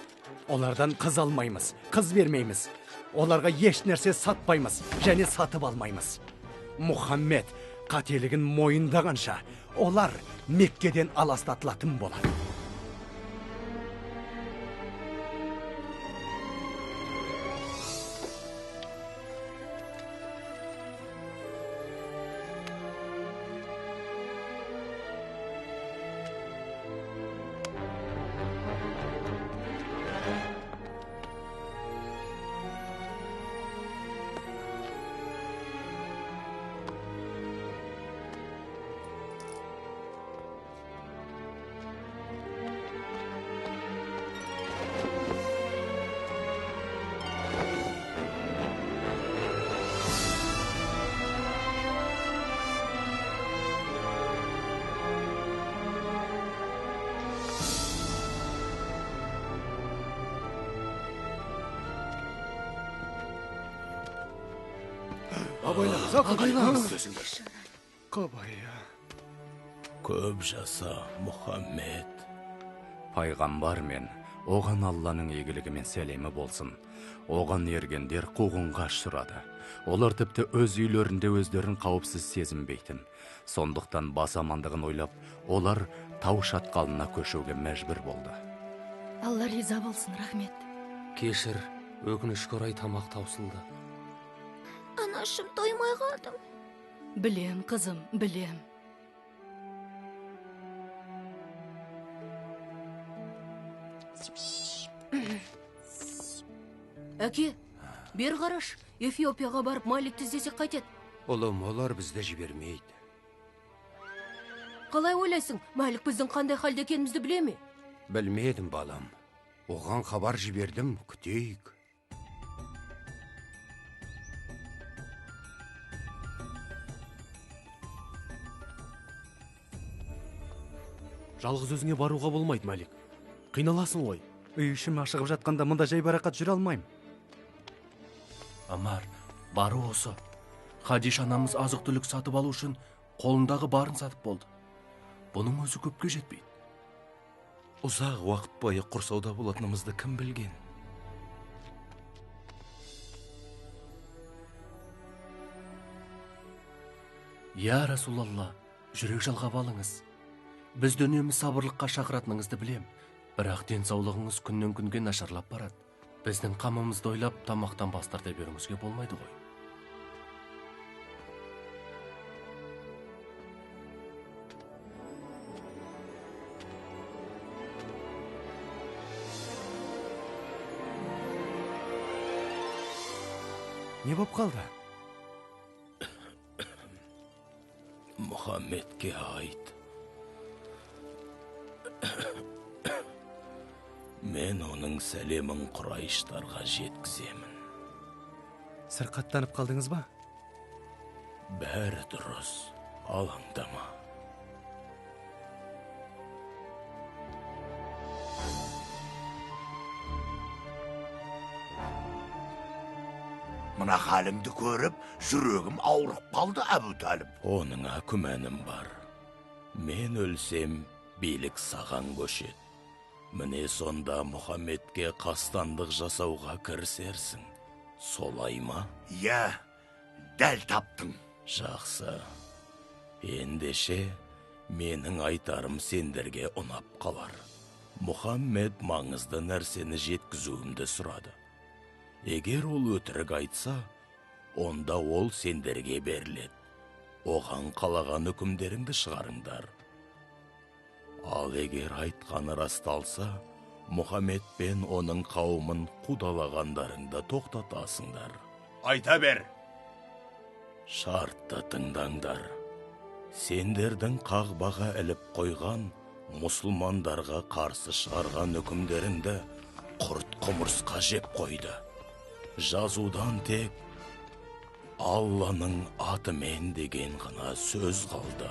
Олардан қыз алмаймыз, қыз бермейміз. Оларға еш нәрсе сатпаймыз және сатып алмаймыз. Мұхаммед қателігін мойындағанша, олар Меккеден аластатылатын болады.
Абайлаңыз. Қабая.
Көп жаса, Мұхаммед.
Пайғамбар мен оған Алланың игілігі мен сәлемі болсын. Оған ергендер қуғынға ұшырады. Олар тіпті өз үйлерінде өздерін қауіпсіз сезінбейтін. Сондықтан бас амандығын ойлап, олар тау шатқалына көшуге мәжбүр болды.
Алла риза болсын, рахмет.
Кешір, өкінішке орай тамақ таусылды.
Анашым, тоймай қалдым.
Білем, қызым, білем. Әке, бер қараш, Эфиопияға барып Маликті іздесек қайтеді.
Ұлым, олар бізді жібермейді.
Қалай ойлайсың, Малик біздің қандай халде екенімізді біле ме?
Білмедім, балам. Оған хабар жібердім, күтейік.
Жалғыз өзіңе баруға болмайды, Малик. Қиналасың ғой.
Үй ішім ашығып жатқанда мұнда жайбарақат жүре алмаймын.
Амар, бары осы. Хадиша анамыз азық-түлік сатып алу үшін қолындағы барын сатып болды. Бұның өзі көпке жетпейді.
Ұзақ уақыт бойы құрсауда болатынымызды кім білген?
Я Расулалла, жүрек жалғап алыңыз. Бізді үнемі сабырлыққа шақыратыныңызды білем. Бірақ денсаулығыңыз күннен күнге нашарлап барады. Біздің қамымызды ойлап, тамақтан бас тарта беруіңізге болмайды ғой.
Не боп қалды?
Мұхаммедке айт. Мен оның сәлемін құрайыштарға жеткіземін.
Сырқаттанып қалдыңыз ба?
Бәрі дұрыс, алаңдама.
Мына халіңді көріп, жүрегім ауырып қалды, Әбу Тәліп.
Оныңа күмәнім бар. Мен өлсем, билік саған көшеді. Міне сонда Мұхаммедке қастандық жасауға кірісерсің. Солай ма?
Иә, дәл таптың.
Жақсы. Ендеше, менің айтарым сендерге ұнап қалар. Мұхаммед маңызды нәрсені жеткізуімді сұрады. Егер ол өтірік айтса, онда ол сендерге беріледі. Оған қалаған үкімдеріңді шығарыңдар. Ал егер айтқаны расталса, Мұхаммед пен оның қауымын қудалағандарыңды тоқтатасыңдар.
Айта бер.
Шартты тыңдаңдар. Сендердің қағбаға іліп қойған, мұсылмандарға қарсы шығарған үкімдеріңді құрт құмырсқа жеп қойды. Жазудан тек Алланың атымен деген ғана сөз қалды.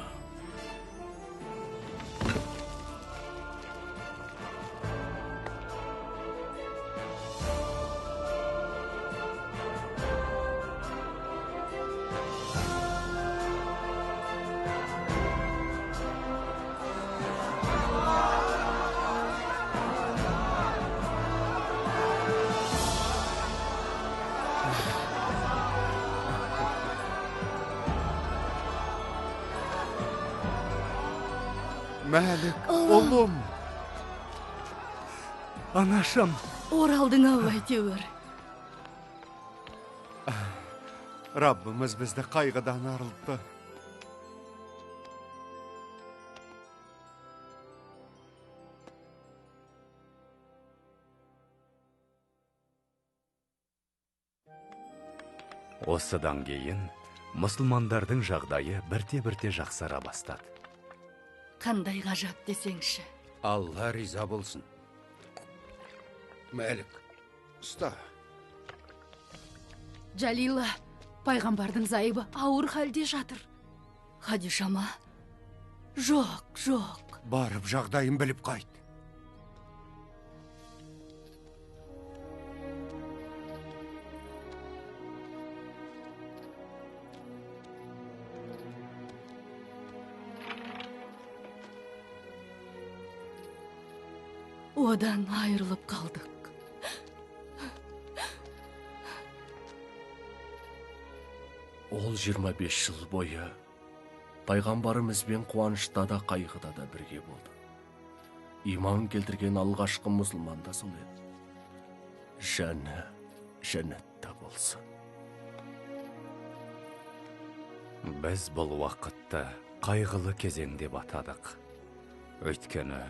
Мәлік, ұлым.
Анашым.
Оралдың ау әйтеуір.
Раббымыз бізді қайғыдан арылтты.
Осыдан кейін мұсылмандардың жағдайы бірте-бірте жақсара бастады.
Қандай ғажап десеңші.
Алла риза болсын. Мәлік, ұста.
Жалила, пайғамбардың зайыбы ауыр халде жатыр.
Хадиша ма? Жоқ, жоқ.
Барып жағдайын біліп қайт.
Одан айырылып қалдық.
Ол 25 жыл бойы пайғамбарымызбен қуанышта да қайғыда да бірге болды. Иман келтірген алғашқы мұсылман да сол еді. Жаны жәннатта болсын.
Біз бұл уақытты қайғылы кезең деп атадық. Өйткені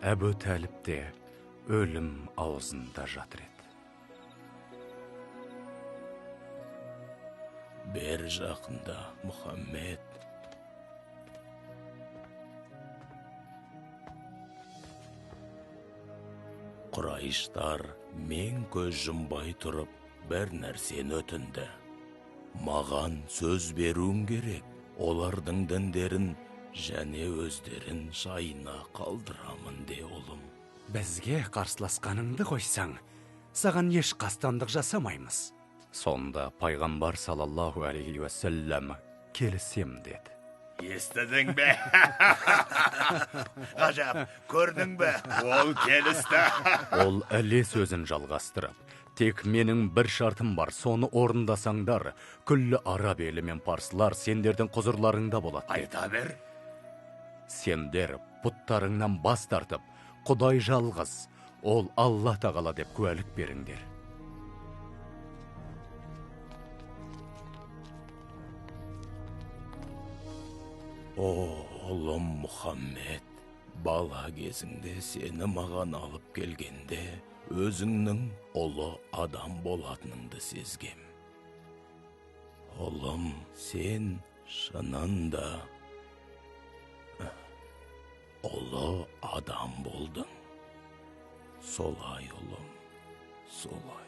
Әбу Тәліп те өлім аузында жатыр еді.
Бер жақында, Мұхаммед. Құрайыштар мен көз жұмбай тұрып бір нәрсені өтінді. Маған сөз беруің керек, олардың діндерін және өздерін жайына қалдырамын де, ұлым.
Бізге қарсыласқаныңды қойсаң, саған еш қастандық жасамаймыз. Сонда пайғамбар саллаллаху алейхи уассалам келісем деді.
Естідің бе?
Ғажап, көрдің бе?
Ол келісті.
Ол іле сөзін жалғастырып, тек менің бір шартым бар, соны орындасаңдар, күллі араб елі мен парсылар сендердің құзырларыңда болады.
Айта бер.
Сендер бұттарыңнан бас тартып, Құдай жалғыз, ол Алла тағала деп куәлік беріңдер.
О, ұлым Мұхаммед, бала кезіңде сені маған алып келгенде, өзіңнің ұлы адам болатыныңды сезгем. Ұлым, сен шынында ұлы адам болдың. Солай, ұлым, солай.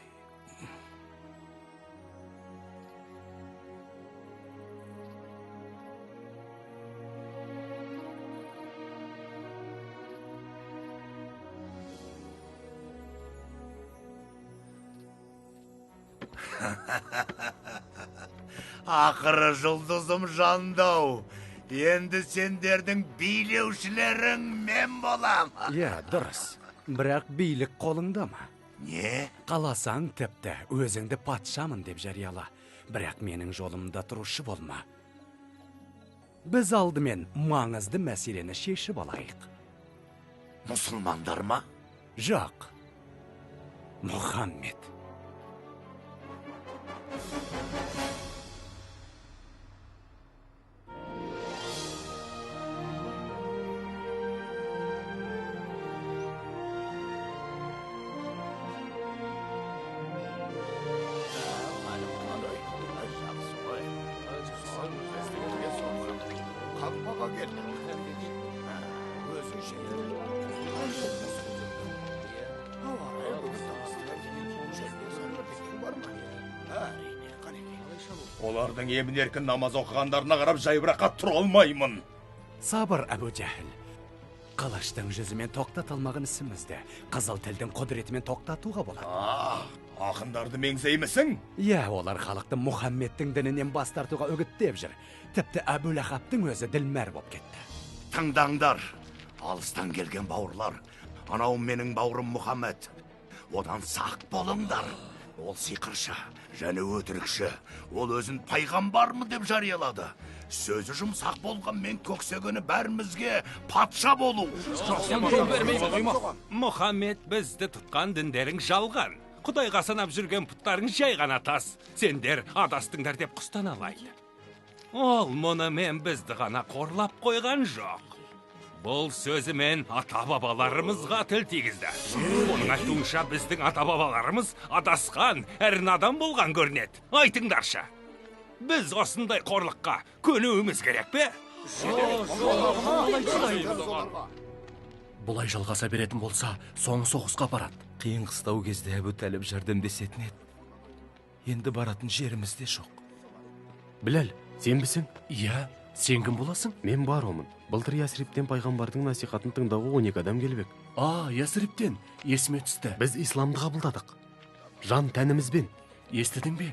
Ақыры жұлдызым жандау. Енді сендердің билеушілерің мен болам.
Иә, дұрыс. Бірақ билік қолыңда ма?
Не?
Қаласаң тіпті өзіңді патшамын деп жарияла. Бірақ менің жолымда тұрушы болма. Біз алдымен маңызды мәселені шешіп алайық.
Мұсылмандар ма?
Жоқ. Мұхаммед.
Олардың емін-еркін намаз оқығандарына қарап жайбарақат тұра алмаймын.
Сабыр, Әбу Жахіл. Қылыштың жүзімен тоқтата алмаған ісімізді қызыл тілдің құдіретімен тоқтатуға болады.
Ақындарды меңзеймісің?
Иә, олар халықты Мұхаммедтің дінінен бас тартуға үгіттеп жүр. Тіпті Әбу Ләхабтың өзі ділмәр боп кетті.
Тыңдаңдар, алыстан келген бауырлар. Анау менің бауырым Мұхаммед. Одан сақ болыңдар. Ол сиқыршы және өтірікші. Ол өзін пайғамбармын деп жариялады. Сөзі жұмсақ болғанмен көксегені бәрімізге патша болу.
Мұхаммед бізді тұтқан діндерің жалған. Құдайға санап жүрген пұттарың жай ғана тас. Сендер адастыңдар деп құстаналайды. Ол мұнымен бізді ғана қорлап қойған жоқ. Бұл сөзімен ата-бабаларымызға тіл тигізді. Оның айтуынша біздің ата-бабаларымыз адасқан, әрі надан болған көрінеді. Айтыңдаршы, біз осындай қорлыққа көнуіміз керек пе?
Бұлай жалғаса беретін болса, соңы соғысқа апарады.
Қиын қыстау кезде Әбу Тәліп жәрдемдесетін еді. Енді баратын жеріміз де жоқ.
Біләл, сенбісің?
Иә, сен кім боласың?
Мен Баромын. Былтыр Ясриптен пайғамбардың насихатын тыңдауға 12 адам келіп ек.
А, Ясриптен, есіме түсті.
Біз исламды қабылдадық. Жан тәнімізбен.
Естідің бе?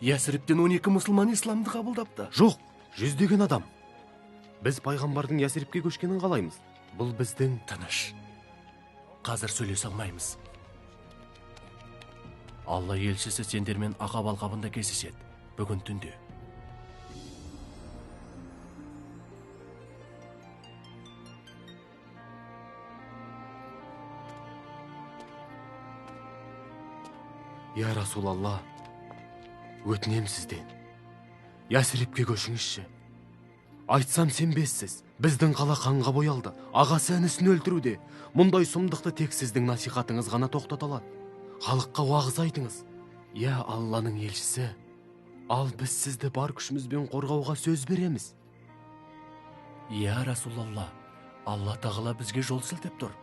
Ясриптен 12 мұсылман исламды қабылдапты.
Жоқ, жүздеген адам. Біз пайғамбардың Ясрипке көшкенін қалаймыз. Бұл біздің...
Тыныш. Қазір сөйлесе алмаймыз. Алла елшісі сендермен Ақаб алқабында кездеседі. Бүгін түнде.
Я Расулалла, өтінем сізден. Ясрипке көшіңізші. Айтсам сенбессіз. Біздің қала қанға боялды. Ағасы інісін өлтіруде. Мұндай сұмдықты тек сіздің насихатыңыз ғана тоқтата алады. Халыққа уағыз айтыңыз. Я Алланың елшісі, ал біз сізді бар күшімізбен қорғауға сөз береміз.
Я Расулалла, Алла тағала бізге жол сілтеп тұр.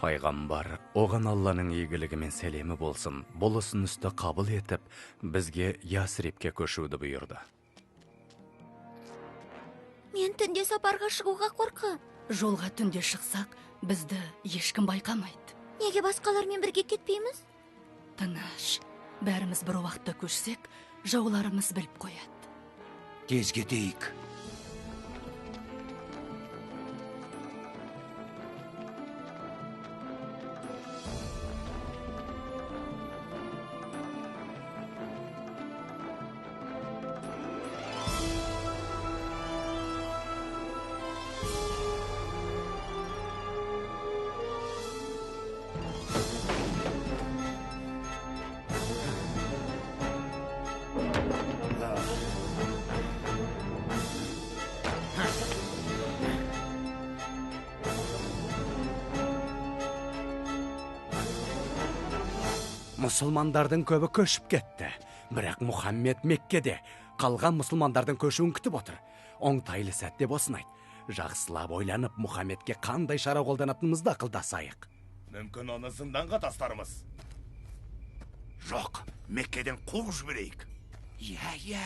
Пайғамбар, оған Алланың игілігі мен сәлемі болсын, бұл ұсынысты қабыл етіп, бізге Ясрипке көшуді бұйырды.
Мен түнде сапарға шығуға қорқам.
Жолға түнде шықсақ, бізді ешкім байқамайды.
Неге басқалармен бірге кетпейміз?
Тыныш, бәріміз бір уақытта көшсек, жауларымыз біліп қояды.
Тез кетейік.
Мұсылмандардың көбі көшіп кетті. Бірақ Мұхаммед Меккеде қалған мұсылмандардың көшуін күтіп отыр. Оңтайлы сәт деп осыны айт. Жақсылап ойланып, Мұхаммедке қандай шара қолданатынымызды ақылдасайық.
Мүмкін оны зынданға тастармыз.
Жоқ, Меккеден қуып жіберейік.
Иә,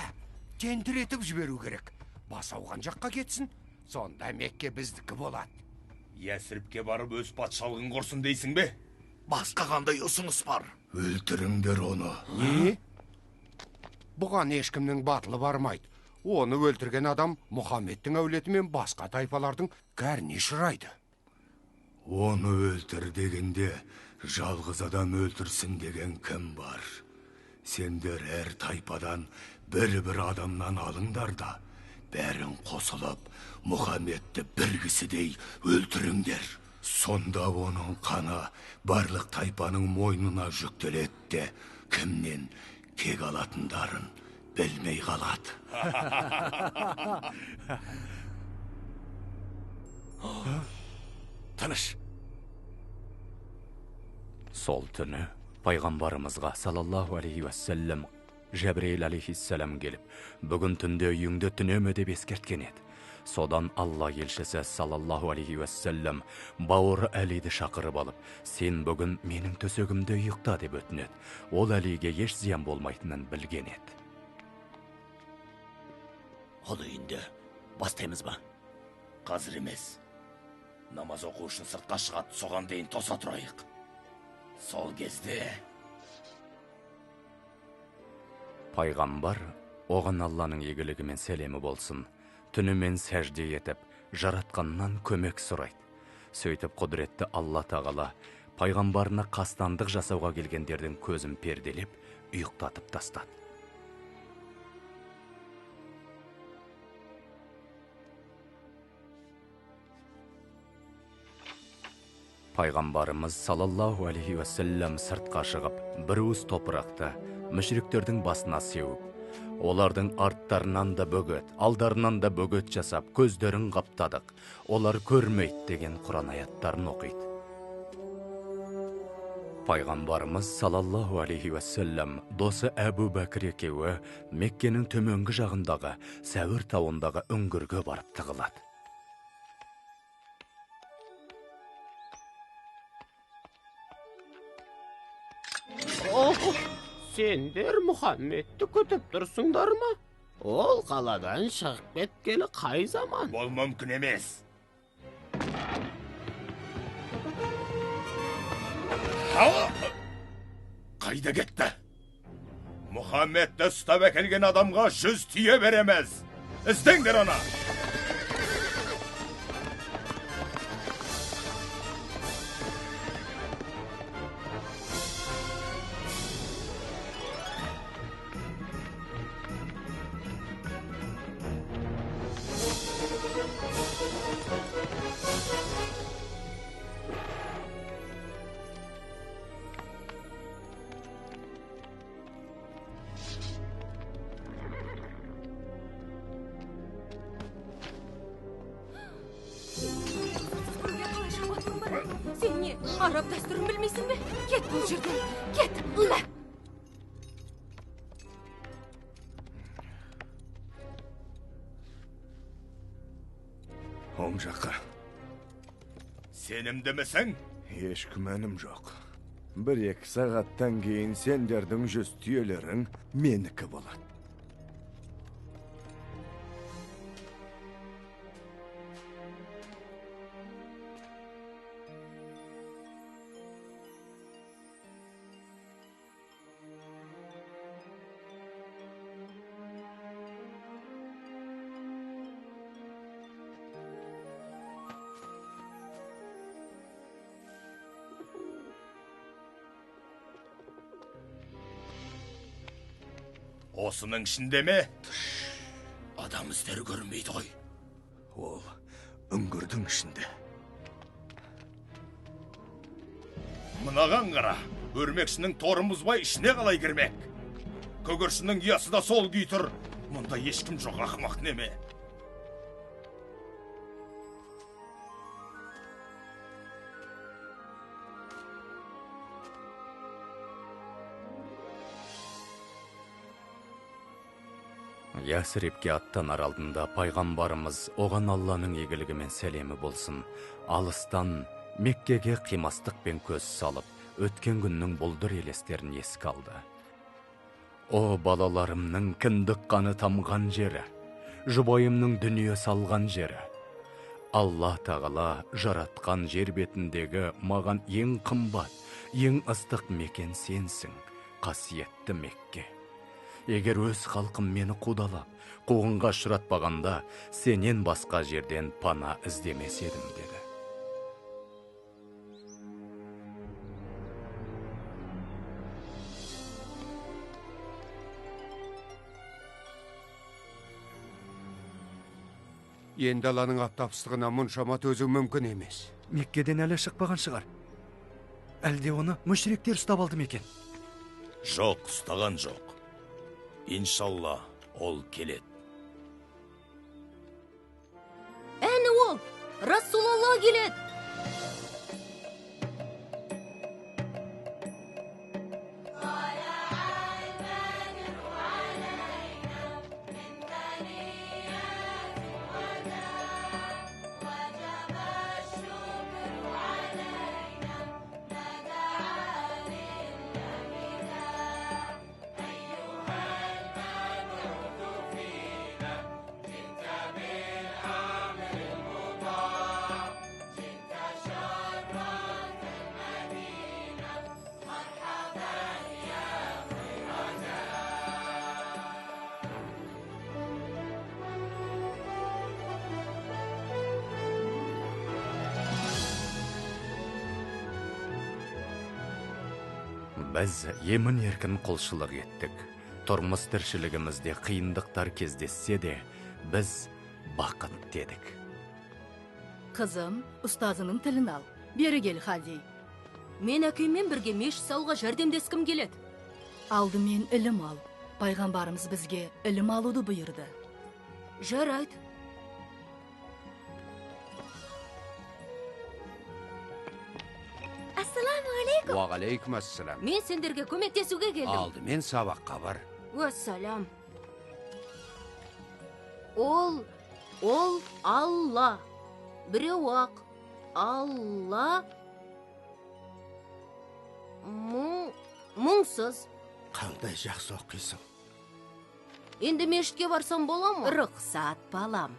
тентіретіп жіберу керек. Бас ауған жаққа кетсін, сонда Мекке біздікі болады.
Ясрипке барып өз патшалығын құрсын дейсің бе?
Басқа қандай ұсыныс бар? Өлтіріңдер оны.
Не? Бұған ешкімнің батылы бармайды. Оны өлтірген адам Мұхаммедтің әулеті мен басқа тайпалардың кәріне ұшырайды.
Оны өлтір дегенде жалғыз адам өлтірсін деген кім бар? Сендер әр тайпадан бір-бір адамнан алыңдар да, бәрін қосылып, Мұхаммедті бір кісідей өлтіріңдер. Сонда оның қаны барлық тайпаның мойнына жүктеледі де, кімнен кек алатындарын білмей қалады.
Тыныш. Сол түні пайғамбарымызға салаллаху алейхи уассалам Жәбірейіл алейхиссалам келіп, бүгін түнде үйіңді түнеме деп ескерткен еді. Содан Алла елшісі салаллаху алейхи уассалам бауыры Әлиді шақырып алып, сен бүгін менің төсегімде ұйықта деп өтінеді. Ол Әлиге еш зиян болмайтынын білген еді.
Ол үйінде бастаймыз ба? Қазір емес. Намаз оқу үшін сыртқа шығады, соған дейін тоса тұрайық. Сол кезде
пайғамбар, оған Алланың игілігі мен сәлемі болсын, түнімен сәжде етіп, жаратқаннан көмек сұрайды. Сөйтіп құдіретті Алла тағала пайғамбарына қастандық жасауға келгендердің көзін перделеп, ұйықтатып тастады. Пайғамбарымыз салаллаху алейхи уассалам сыртқа шығып, бір уыс топырақты мүшриктердің басына сеуіп, олардың арттарынан да бөгет, алдарынан да бөгет жасап, көздерін қаптадық, олар көрмейді деген Құран аяттарын оқиды. Пайғамбарымыз салаллаху алейхи уассалам досы Әбу Бәкір екеуі Меккенің төменгі жағындағы Сәуір тауындағы үңгірге барып тығылады.
Сендер Мұхаммедті күтіп тұрсыңдар ма? Ол қаладан шығып кеткелі қай заман?
Бұл мүмкін емес. Қайда кетті? Мұхаммедті ұстап әкелген адамға 100 түйе береміз. Іздеңдер оны.
Сен не, араб дәстүрін білмейсің бе? Кет бұл жерден, кет! Мә!
Оң жаққа.
Сенімдімісің?
Еш күмәнім жоқ. 1-2 сағаттан кейін сендердің 100 түйелерің менікі болады.
Осының ішінде ме?
Адам іздері көрінбейді ғой.
Ол үңгірдің ішінде.
Мынаған қара, өрмекшінің торын бұзбай ішіне қалай кірмек? Көгершіннің ұясы да сол күй тұр. Мұнда ешкім жоқ, ақымақ неме?
Ясрибке аттанар алдында пайғамбарымыз оған Алланың игілігі мен сәлемі болсын, алыстан Меккеге қимастықпен көз салып, өткен күннің бұлдыр елестерін еске алды. О, балаларымның кіндік қаны тамған жері, жұбайымның дүние салған жері. Алла тағала жаратқан жер бетіндегі маған ең қымбат, Ең ыстық мекен сенсің, қасиетті Мекке. Егер өз халқым мені қудалап, қуғынға ұшыратпағанда, сенен басқа жерден пана іздемес едім, деді.
Енді даланың аптап ыстығына мұншама төзу мүмкін емес.
Меккеден әлі шықпаған шығар. Әлде оны мүшриктер ұстап алды ма екен?
Жоқ, ұстаған жоқ. Иншалла, ол келеді.
Әні ол, Расулалла келеді.
Біз емін-еркін құлшылық еттік. Тұрмыс тіршілігімізде қиындықтар кездессе де, біз бақыт дедік.
Қызым, ұстазының тілін ал. Бері кел, Хади.
Мен әкеммен бірге мешіт салуға жәрдемдескім келеді.
Алдымен ілім ал. Пайғамбарымыз бізге ілім алуды бұйырды.
Жарайды.
Ассаламу алейкум.
Уағалейкум ассалам.
Мен сендерге көмектесуге келдім.
Алдымен сабаққа бар.
Уассалам. Ол Алла. Біреу ақ. Алла мұңсыз.
Қандай жақсы оқисың.
Енді мешітке барсам бола ма? Рұқсат, балам.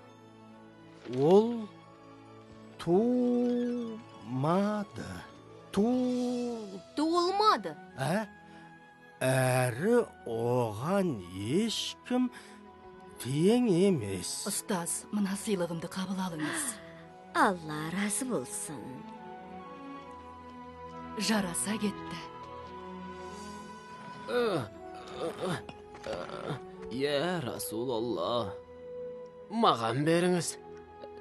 Ол тумады.
Туылмады.
Әрі оған ешкім тең емес.
Ұстаз, мына сыйлығымды қабыл алыңыз.
Алла разы болсын.
Жараса кетті.
Я Расулалла, маған беріңіз.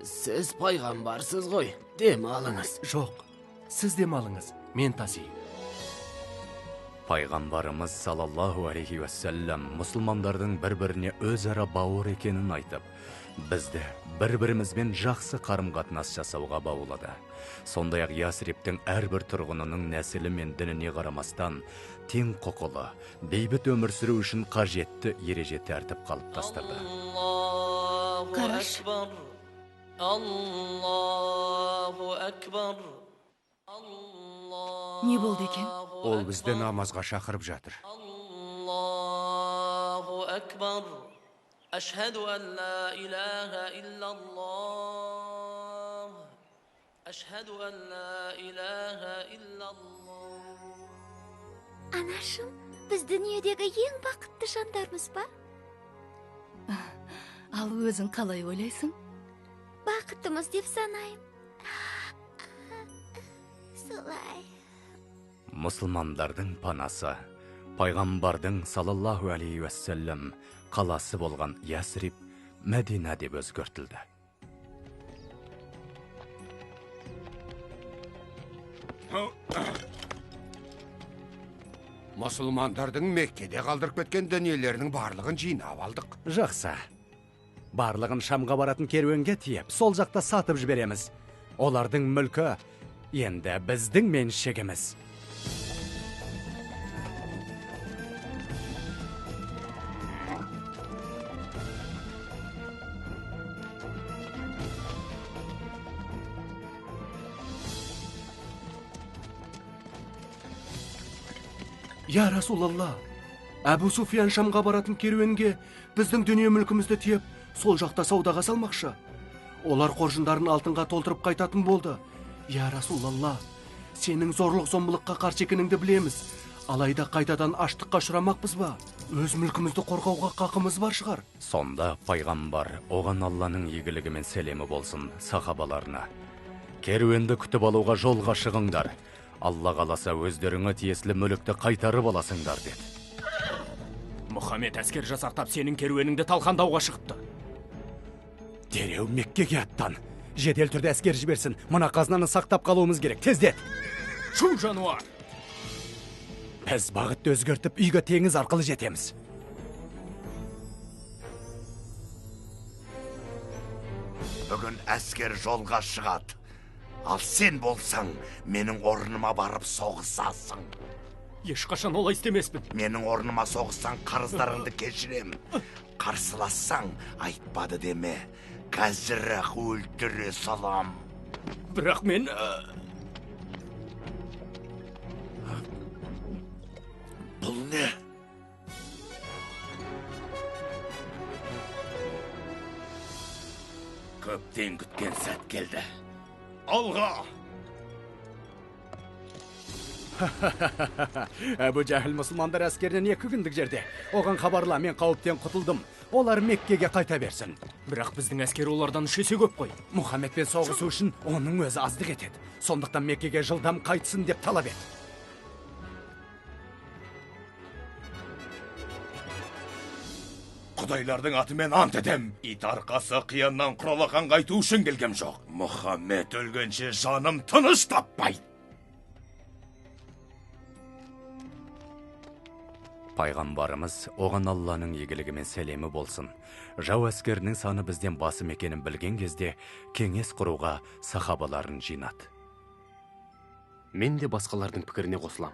Сіз пайғамбарсыз ғой, дем алыңыз.
Жоқ, сіз дем алыңыз, мен тасиын.
Пайғамбарымыз салаллаху алейхи уассалам мұсылмандардың бір-біріне өзара бауыр екенін айтып, бізді бір-бірімізбен жақсы қарым-қатынас жасауға баулады. Сондай-ақ Ясриптің әрбір тұрғынының нәсілі мен дініне қарамастан тең құқылы, бейбіт өмір сүру үшін қажетті ереже тәртіп қалыптастырды.
Қараш.
Аллаху акбар.
Не болды екен?
Ол бізді намазға шақырып жатыр.
Аллаху акбар. Ашхаду ан ла илаха иллаллах. Ашхаду ан ла илаха иллаллах.
Анашым, біз дүниедегі ең бақытты жандармыз ба?
Ал өзің қалай ойлайсың?
Бақыттымыз деп санаймын. Солай.
Мұсылмандардың панасы, пайғамбардың салаллаху алейхи уассалам қаласы болған Ясрип Мәдина деп өзгертілді.
Мұсылмандардың Меккеде қалдырып кеткен дүниелерінің барлығын жинап алдық.
Жақсы. Барлығын Шамға баратын керуенге тиеп, сол жақта сатып жібереміз. Олардың мүлкі енді біздің меншігіміз.
Я Расулалла, Әбу Суфиян Шамға баратын керуенге біздің дүние мүлкімізді тиеп, сол жақта саудаға салмақшы. Олар қоржындарын алтынға толтырып қайтатын болды. Я Расулалла, Сенің зорлық-зомбылыққа қарсы екеніңді білеміз. Алайда қайтадан аштыққа ұшырамақпыз ба? Өз мүлкімізді қорғауға қақымыз бар шығар.
Сонда пайғамбар, оған Алланың игілігі мен сәлемі болсын, сахабаларына: Керуенді күтіп алуға жолға шығыңдар. Алла қаласа өздеріңе тиесілі мүлікті қайтарып аласыңдар, деді.
Мұхаммед әскер жасақтап сенің керуеніңді талқандауға шығыпты.
Дереу Меккеге аттан. Жедел түрде әскер жіберсін. Мына қазынаны сақтап қалуымыз керек. Тездет.
Шу жануар!
Біз бағытты өзгертіп, үйге теңіз арқылы жетеміз.
Бүгін әскер жолға шығады. Ал сен болсаң, менің орныма барып соғысасың.
Ешқашан олай істемеспін.
Менің орныма соғыссаң, қарыздарыңды кешірем. Қарсылассаң, айтпады деме. Қазір-ақ өлтіре салам.
Бірақ мен...
Бұл не?
Көптен күткен сәт келді.
Алға!
Әбу Жәһіл мұсылмандар әскерінен 2 күндік жерде. Оған хабарла, мен қауіптен құтылдым. Олар Меккеге қайта берсін.
Бірақ біздің әскер олардан 3 есе көп қой.
Мұхаммедпен соғысу үшін оның өзі аздық етеді. Сондықтан Меккеге жылдам қайтсын деп талап ет.
Құдайлардың атымен ант етем. Ит арқасы қияннан құралақан қайту үшін келгем жоқ. Мұхаммед өлгенше жаным тыныш таппайды.
Пайғамбарымыз, оған Алланың игілігі мен сәлемі болсын, жау әскерінің саны бізден басым екенін білген кезде кеңес құруға сахабаларын жинады.
Мен де басқалардың пікіріне қосылам.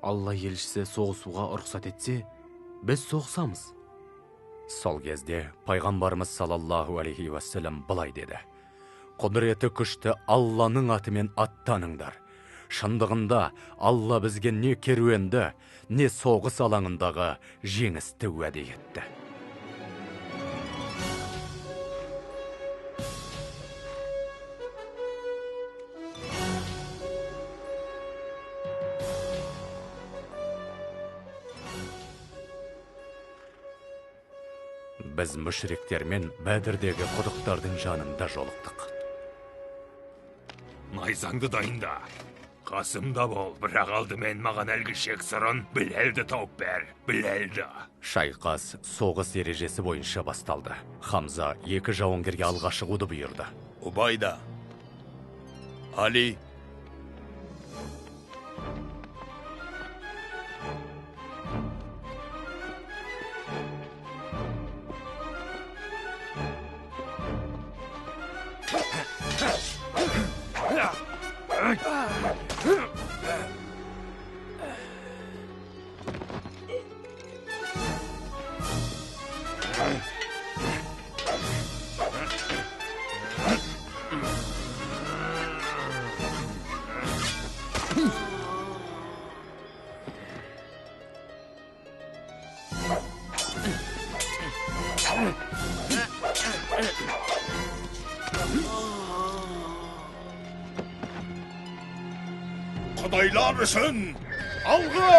Алла елшісі соғысуға рұқсат етсе, біз соғысамыз.
Сол кезде пайғамбарымыз саллаллаху алейхи уассалам былай деді: Құдіреті күшті Алланың атымен аттаныңдар. Шындығында Алла бізге не керуенді, не соғыс алаңындағы жеңісті уәде етті. Біз мүшриктермен Бәдірдегі құдықтардың жанында жолықтық.
Найзаңды дайында. Қасымда бол, бірақ алдымен маған әлгі жексұрын Біләлді тауып бер, Біләлді.
Шайқас соғыс ережесі бойынша басталды. Хамза 2 жауынгерге алға шығуды бұйырды.
Убайда, Али. Құдайлар үшін алға!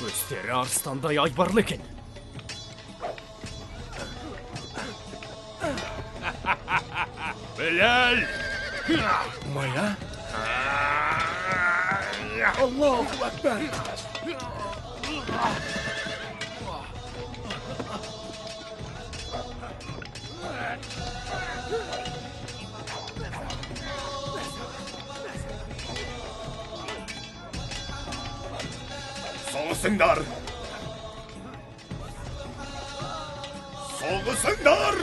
Өздері арыстандай айбарлы екен.
Біләл!
Ұмая?
Аллаху акбар!
Соғысыңдар! Соғысыңдар!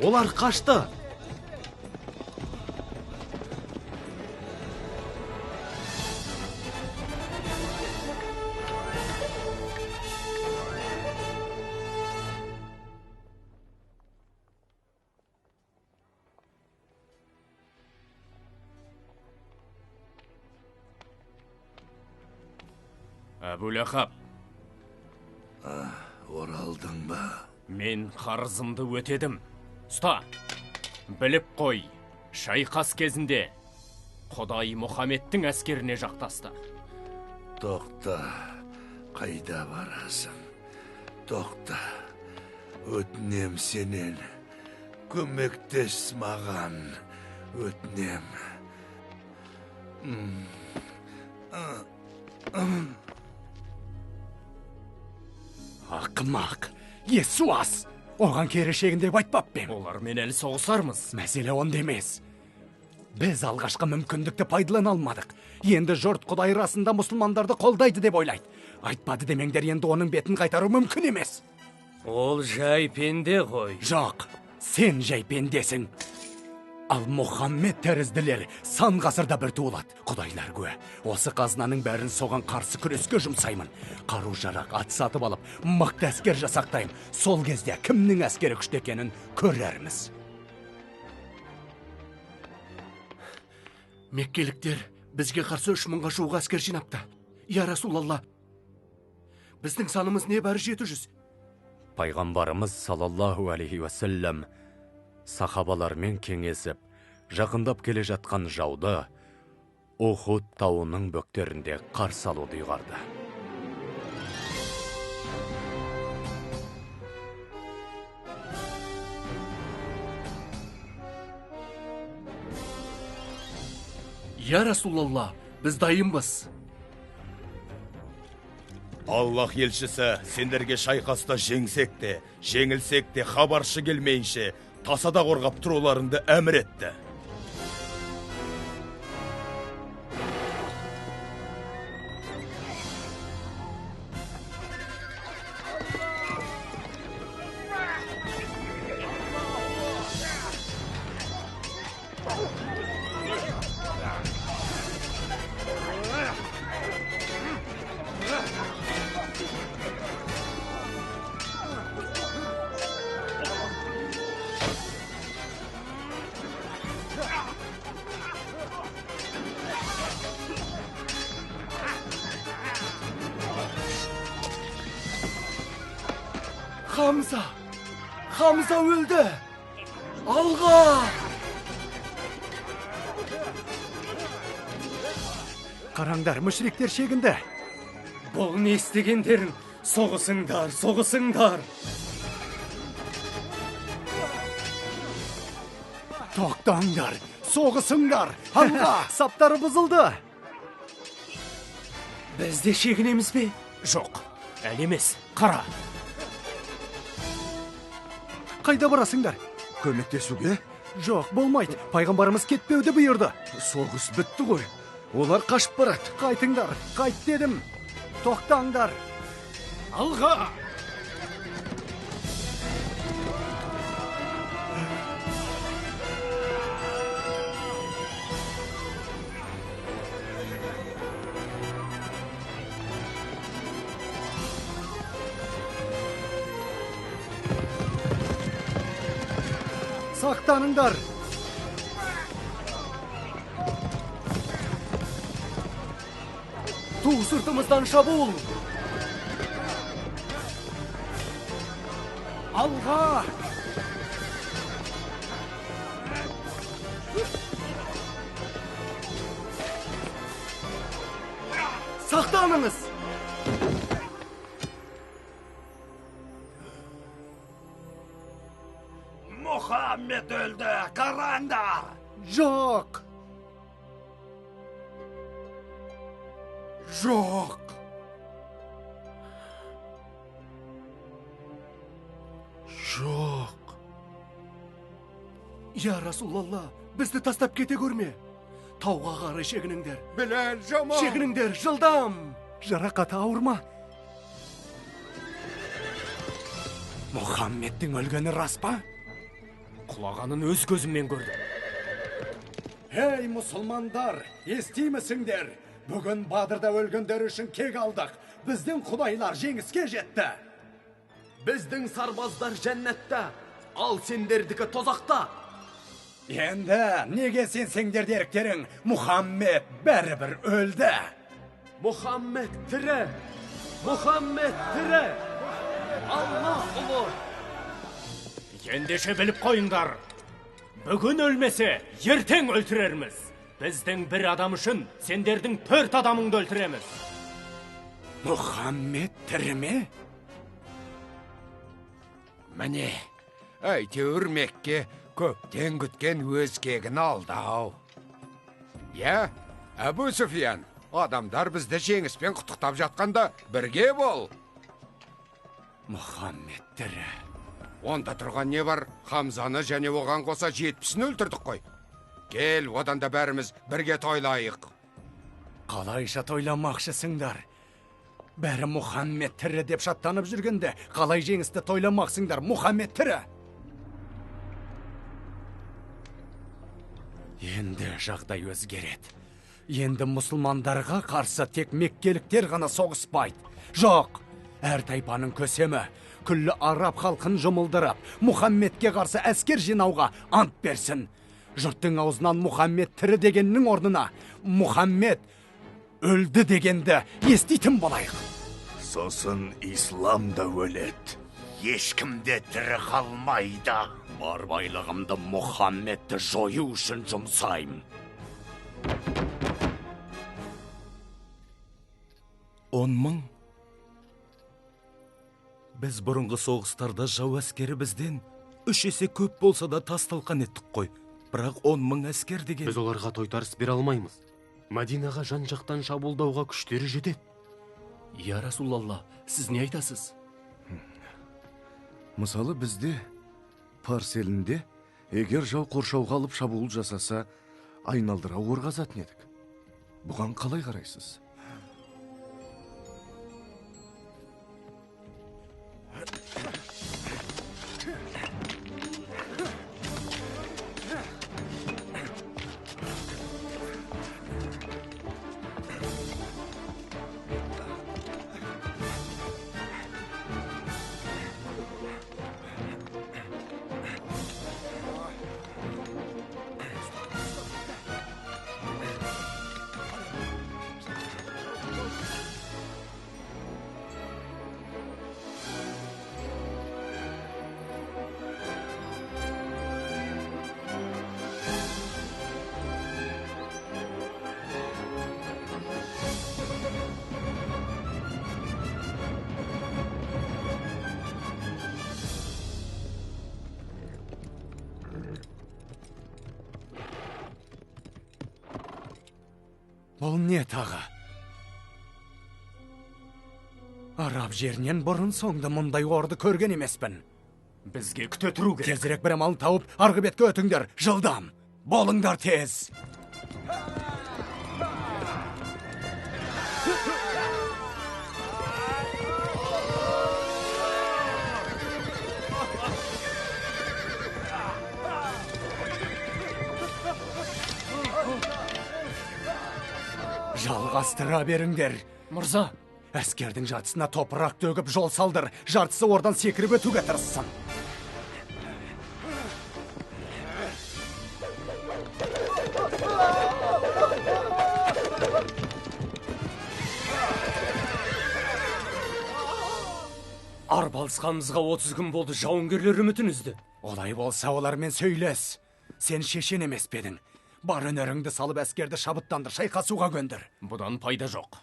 Олар қашты.
Әбу Ләхаб.
Оралдың ба?
Мен қарызымды өтедім. Ұста, біліп қой, шайқас кезінде Құдай Мұхаммедтің әскеріне жақтасты.
Тоқта, қайда барасың? Тоқта, өтінем сенен, көмектес маған, өтінем.
Ақымақ, Есуас! Оған кері шегін деп айтпап па ем?
Олармен әлі соғысармыз.
Мәселе онда емес. Біз алғашқы мүмкіндікті пайдалана алмадық. Енді жұрт Құдай расында мұсылмандарды қолдайды деп ойлайды. Айтпады демеңдер, енді оның бетін қайтару мүмкін емес.
Ол жай пенде ғой.
Жоқ, сен жай пендесің. Ал Мұхаммед тәрізділер сан ғасырда бір туылады. Құдайлар куә, осы қазынаның бәрін соған қарсы күреске жұмсаймын. Қару-жарақ, ат сатып алып, мықты әскер жасақтаймын. Сол кезде кімнің әскері күшті екенін көрерміз.
Меккеліктер бізге қарсы 3000-ға жуық әскер жинапты. Я Расулалла, біздің санымыз небәрі 700.
Пайғамбарымыз саллаллаху алейхи уассалам сахабалармен кеңесіп, жақындап келе жатқан жауды Ухуд тауының бөктерінде қарсы алуды ұйғарды.
Я Расулалла, біз дайынбыз.
Аллах елшісі, сендерге шайқаста жеңсек те, жеңілсек те хабаршы келмейінше тасада қорғап тұруларыңды әмір етті.
Хамза! Хамза өлді! Алға!
Қараңдар, мүшриктер шегінді.
Бұл не істегендерің? Соғысыңдар, соғысыңдар!
Тоқтаңдар, соғысыңдар! Алға! Саптары бұзылды!
Біз де шегінеміз бе?
Жоқ, әлі емес, қара!
Қайда барасыңдар?
Көмектесуге?
Жоқ, болмайды. Пайғамбарымыз кетпеуді бұйырды.
Соғыс бітті ғой. Олар қашып барады.
Қайтыңдар, қайт дедім. Тоқтаңдар.
Алға!
Сақтаныңдар!
Ту сыртымыздан шабуыл!
Алға!
Сақтаныңыз!
Мұхаммед өлді, қараңдар!
Жоқ!
Жоқ!
Жоқ! Я Расулалла, бізді тастап кете көрме. Тауға қарай шегініңдер.
Біләл, жаман!
Шегініңдер, жылдам! Жарақаты ауыр ма?
Мұхаммедтің өлгені рас па?
Құлағанын өз көзіммен көрдім.
Ей, мұсылмандар, естимісіңдер? Бүгін Бадрда өлгендер үшін кек алдық. Біздің құдайлар жеңіске жетті.
Біздің сарбаздар жәннатта, ал сендердікі тозақта.
Енді неге сенсеңдер деректерің, Мұхаммед бәрібір өлді.
Мұхаммед тірі! Мұхаммед тірі! Алла ұлы!
Ендеше біліп қойыңдар. Бүгін өлмесе, ертең өлтірерміз. Біздің бір адам үшін сендердің 4 адамыңды өлтіреміз.
Мұхаммед тірі ме?
Міне, әйтеуір Мекке көптен күткен өз кегін алды-ау. Иә, Әбу Суфиян, адамдар бізді жеңіспен құттықтап жатқанда бірге бол.
Мұхаммед тірі.
Онда тұрған не бар? Хамзаны және оған қоса 70-ін өлтірдік қой. Кел, одан да бәріміз бірге тойлайық.
Қалайша тойламақшысыңдар? Бәрі Мұхаммед тірі деп шаттанып жүргенде, қалай жеңісті тойламақсыңдар? Мұхаммед тірі! Енді жағдай өзгереді. Енді мұсылмандарға қарсы тек меккеліктер ғана соғыспайды. Жоқ, әр тайпаның көсемі күллі араб халқын жұмылдырып, Мұхаммедке қарсы әскер жинауға ант берсін. Жұрттың аузынан Мұхаммед тірі дегеннің орнына Мұхаммед өлді дегенді еститін болайық.
Сосын ислам да өледі. Ешкім де тірі қалмайды.
Бар байлығымды Мұхаммедті жою үшін жұмсаймын.
10 мың? Біз бұрынғы соғыстарда жау әскері бізден 3 есе көп болса да тас талқан еттік қой. Бірақ 10 мың әскер деген...
Біз оларға тойтарыс бере алмаймыз. Мәдинаға жан-жақтан шабуылдауға күштері жетеді.
Я Расулалла, сіз не айтасыз?
Мысалы, бізде Парс елінде егер жау қоршауға алып шабуыл жасаса, айналдыра ор қазатын едік. Бұған қалай қарайсыз?
Бұл не тағы? Араб жерінен бұрын соңды мұндай орды көрген емеспін.
Бізге күте тұру керек.
Тезірек бір амалын тауып, арғы бетке өтіңдер. Жылдам! Болыңдар тез! Жалғастыра беріңдер.
Мырза,
әскердің жартысына топырақ төгіп жол салдыр, жартысы ордан секіріп өтуге тырыссын.
Арпалысқанымызға 30 күн болды, жауынгерлер үмітін үзді.
Олай болса олармен сөйлес. Сен шешен емес пе едің? Бар өнеріңді салып әскерді шабыттандыр, шайқасуға көндір.
Бұдан пайда жоқ.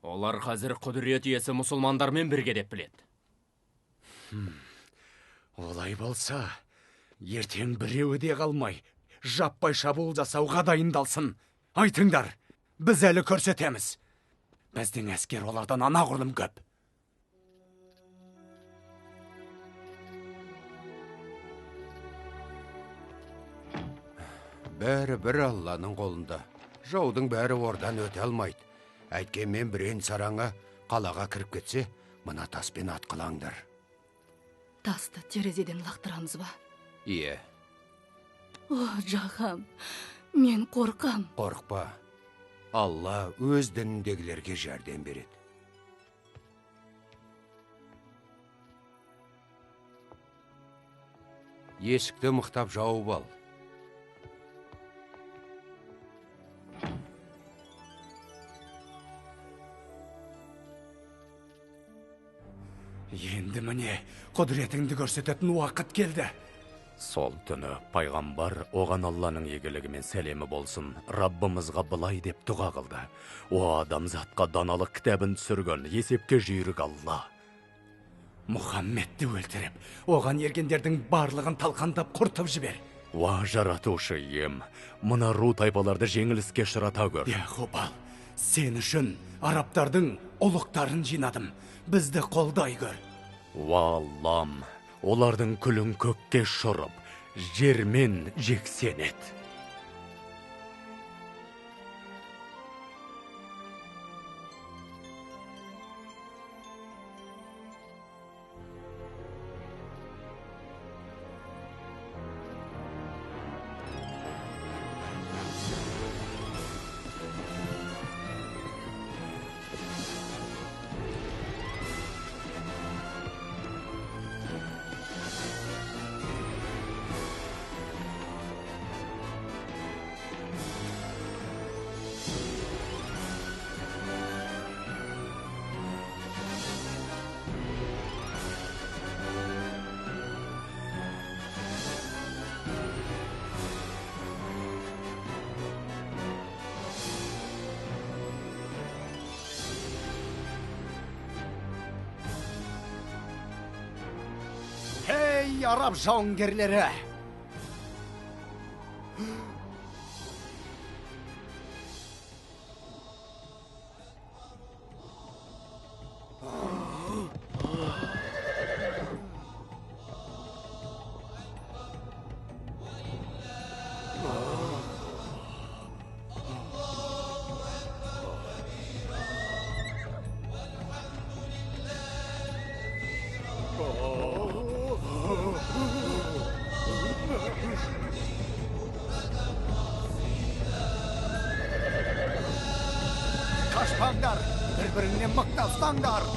Олар қазір құдірет иесі мұсылмандармен бірге деп біледі.
Олай болса, ертең біреуі де қалмай, жаппай шабуыл жасауға дайындалсын. Айтыңдар, біз әлі көрсетеміз. Біздің әскер олардан анағұрлым көп.
Бәрі бір Алланың қолында. Жаудың бәрі ордан өте алмайды. Әйткенмен бірен сараңы қалаға кіріп кетсе, мына таспен атқылаңдар.
Тасты терезеден лақтырамыз ба?
Ие.
О, Жахам, мен қорқам.
Қорықпа. Алла өз дініндегілерге жәрдем береді. Есікті мықтап жауып ал.
Енді міне, құдіретіңді көрсететін уақыт келді.
Сол түні пайғамбар оған Алланың игілігі мен сәлемі болсын, Раббымызға былай деп дұға қылды. О адамзатқа даналық кітабын түсірген, есепке жүйрік Алла.
Мұхаммедті өлтіріп, оған ергендердің барлығын талқандап құртып жібер.
Уа жаратушы ием, мына ру тайпаларды жеңіліске ұшырата көр.
Я Хубал, сен үшін арабтардың ұлықтарын жинадым. Бізді қолдай көр.
Уа Аллам, олардың күлін көкке ұшырып, жермен жексен ет.
Ей, араб жауынгерлері!
Қашпаңдар, бір-біріңнен мықтап ұстаңдар.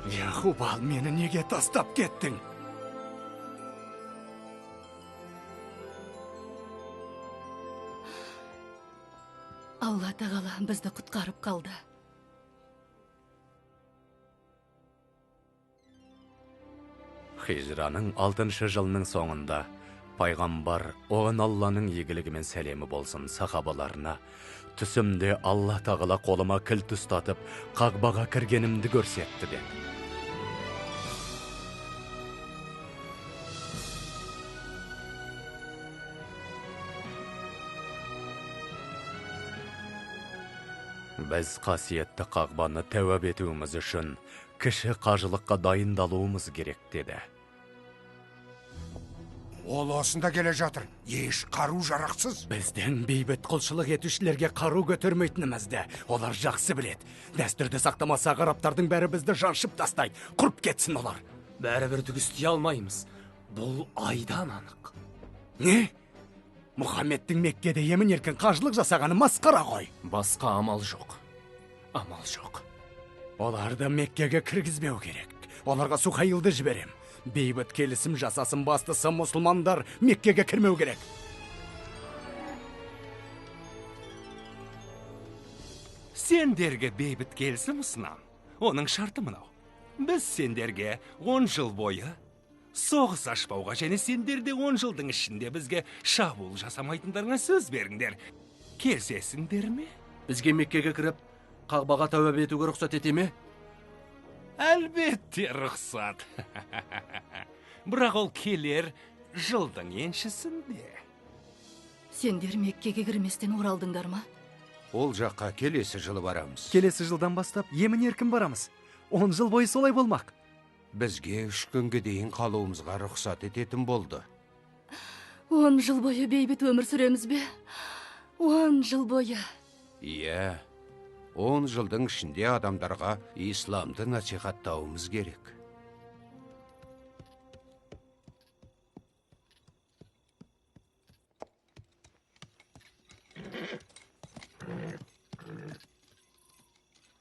Я Хубал, мені неге тастап кеттің?
Алла тағала бізді құтқарып қалды.
Хижраның 6-шы жылының соңында пайғамбар оған Алланың игілігі мен сәлемі болсын сахабаларына түсімде Алла тағала қолыма кілт ұстатып, Қағбаға кіргенімді көрсетті деді. Біз қасиетті Қағбаны тәуап етуіміз үшін
Кіші қажылыққа дайындалуымыз керек деді.
Ол осында келе жатыр, еш қару жарақсыз.
Біздің бейбіт құлшылық етушілерге қару көтермейтінімізді олар жақсы біледі. Дәстүрді сақтамасақ, арабтардың бәрі бізді жаншып тастайды. Құрып кетсін олар.
Бәрібір түк істей алмаймыз. Бұл айдан анық.
Не? Мұхаммедтің Меккеде емін еркін қажылық жасағаны масқара ғой.
Басқа амал жоқ. Амал жоқ.
Оларды Меккеге кіргізбеу керек. Оларға Сухаилды жіберем. Бейбіт келісім жасасын, бастысы мұсылмандар Меккеге кірмеу керек.
Сендерге бейбіт келісім ұсынам. Оның шарты мынау. Біз сендерге 10 жыл бойы соғыс ашпауға және сендер де 10 жылдың ішінде бізге шабуыл жасамайтындарыңа сөз беріңдер. Келісесіңдер ме?
Бізге Меккеге кіріп, Қағбаға тәуап етуге рұқсат ете ме?
Әлбетте рұқсат. Бірақ ол келер жылдың еншісінде.
Сендер Меккеге кірместен оралдыңдар ма?
Ол жаққа келесі жылы барамыз.
Келесі жылдан бастап емін еркін барамыз. 10 жыл бойы солай болмақ.
Бізге 3 күнге дейін қалуымызға рұқсат ететін болды.
10 жыл бойы бейбіт өмір сүреміз бе? 10 жыл бойы.
Иә. 10 жылдың ішінде адамдарға исламды насихаттауымыз керек.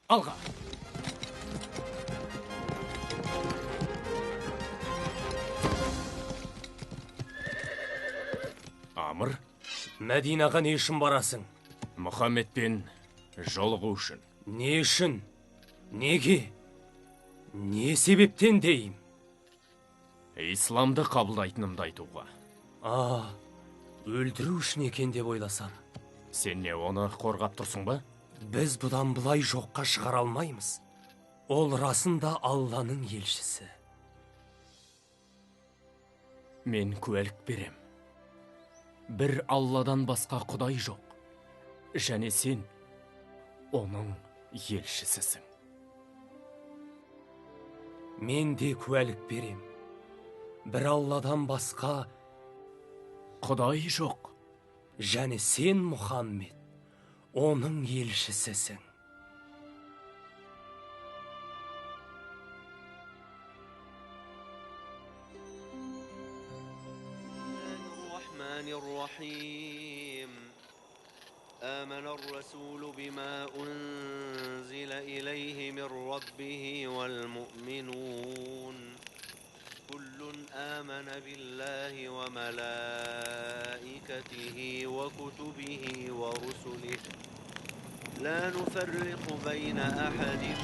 Алға!
Амыр,
Мәдинаға не үшін барасың?
Мұхаммедпен жолығу үшін.
Не үшін? Неге? Не себептен дейім?
Исламды қабылдайтынымды айтуға.
А, өлтіру үшін екен деп ойласам.
Сен не, оны қорғап тұрсың ба?
Біз бұдан былай жоққа шығара алмаймыз. Ол расында Алланың елшісі.
Мен куәлік берем. Бір Алладан басқа Құдай жоқ. Және сен оның елшісісің.
Мен де куәлік берем. Бір Алладан басқа
Құдай жоқ.
Және сен, Мұхаммед, оның елшісісің.
آمن الرسول بما أنزل إليه من ربه والمؤمنون كل آمن بالله وملائكته وكتبه ورسله لا نفرق بين أحد.